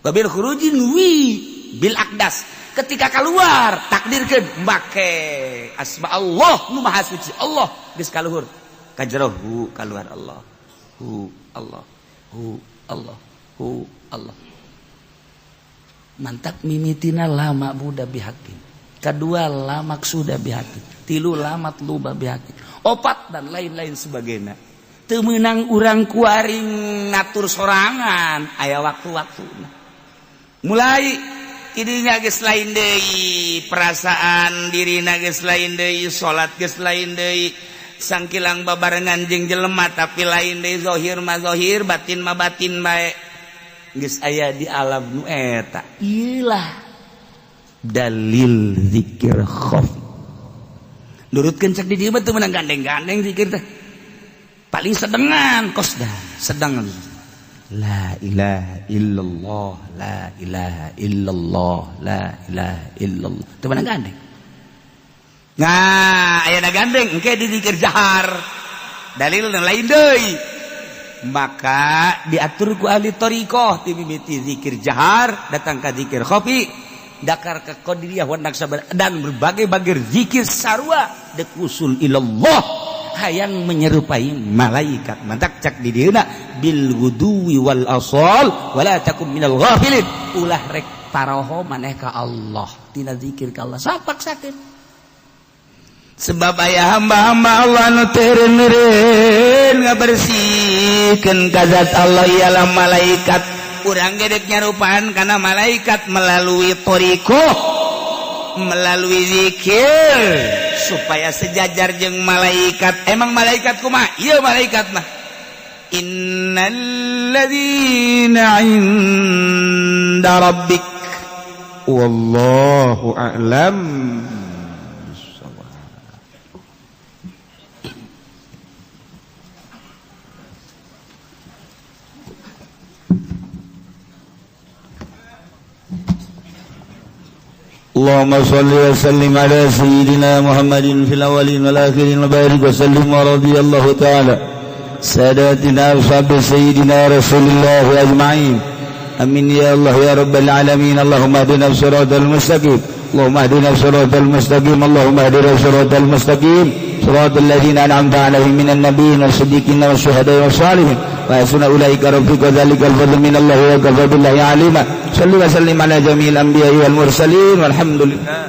wabil khurujin wi bil akdas. Ketika keluar takdirkan make asma Allah nu maha suci Allah, geus kaluhur kajero hu, keluar Allah, hu Allah, hu Allah, hu Allah. Mantap, mimitina lama buda bihakin, kedua la maksuda bihakin, tilu la matluba bihakin, opat dan lain-lain sebagainya. Teu meunang urang kuaring ngatur sorangan, aya waktu-waktu. Mulai tidinya geus lain deui perasaan dirina, geus lain deui salat, geus lain deui sangkilang babarengan jeung jelema, tapi lain deui, zahir mah zahir, batin mah batin bae, geus aya di alam nu eta. Iyalah dalil zikir khafi. Nurutkeun cek di dieu mah teu meunang gandeng-gandeng zikir teh, paling sedengan kos dah sedengan la ilaha illallah, la ilaha illallah, la ilaha illallah, teu meunang gandeng. Nah, ayeuna gandeng engke di zikir jahar dalil lain deui. Maka diatur ku ahli thariqah ti mimiti zikir jahar datang ka zikir khafi, dakar ke qadiriyah wa naqsyabandiyah dan berbagai-bagai zikir sarua dek usul ilallah, hayang menyerupai malaikat. Mantak cak di dieuna bil ghuduwi wal asal wala takum minal ghafilin, ulah rek paroho maneh ka Allah tina zikir ka Allah sapaksakeun, sebab aya hamba-hamba Allah nu teu ngabersihkeun ka zat Allah, ialah malaikat. Urang gedek nyarupaan karena malaikat melalui thariqah, melalui zikir supaya sejajar jeung malaikat. Emang malaikat kumaha? Iya, malaikat mah innalladzina inda rabbik, wallahu a'lam bissawab. اللهم صل وسلم على سيدنا محمد في الأولين والآخرين وبارك وسلم، ورضي الله تعالى ساداتنا أصحاب سيدنا رسول الله أجمعين. أمين يا الله يا رب العالمين. اللهم اهدنا الصراط المستقيم، اللهم اهدنا الصراط المستقيم، اللهم اهدنا الصراط المستقيم، صراط الذين أنعمت عليهم من النبيين والصديقين والشهداء والصالحين، وحسن أولئك رفيقا. ذلك الفضل من الله وكفى بالله عليما. صل وسلم على جميع الأنبياء والمرسلين، والحمد لله.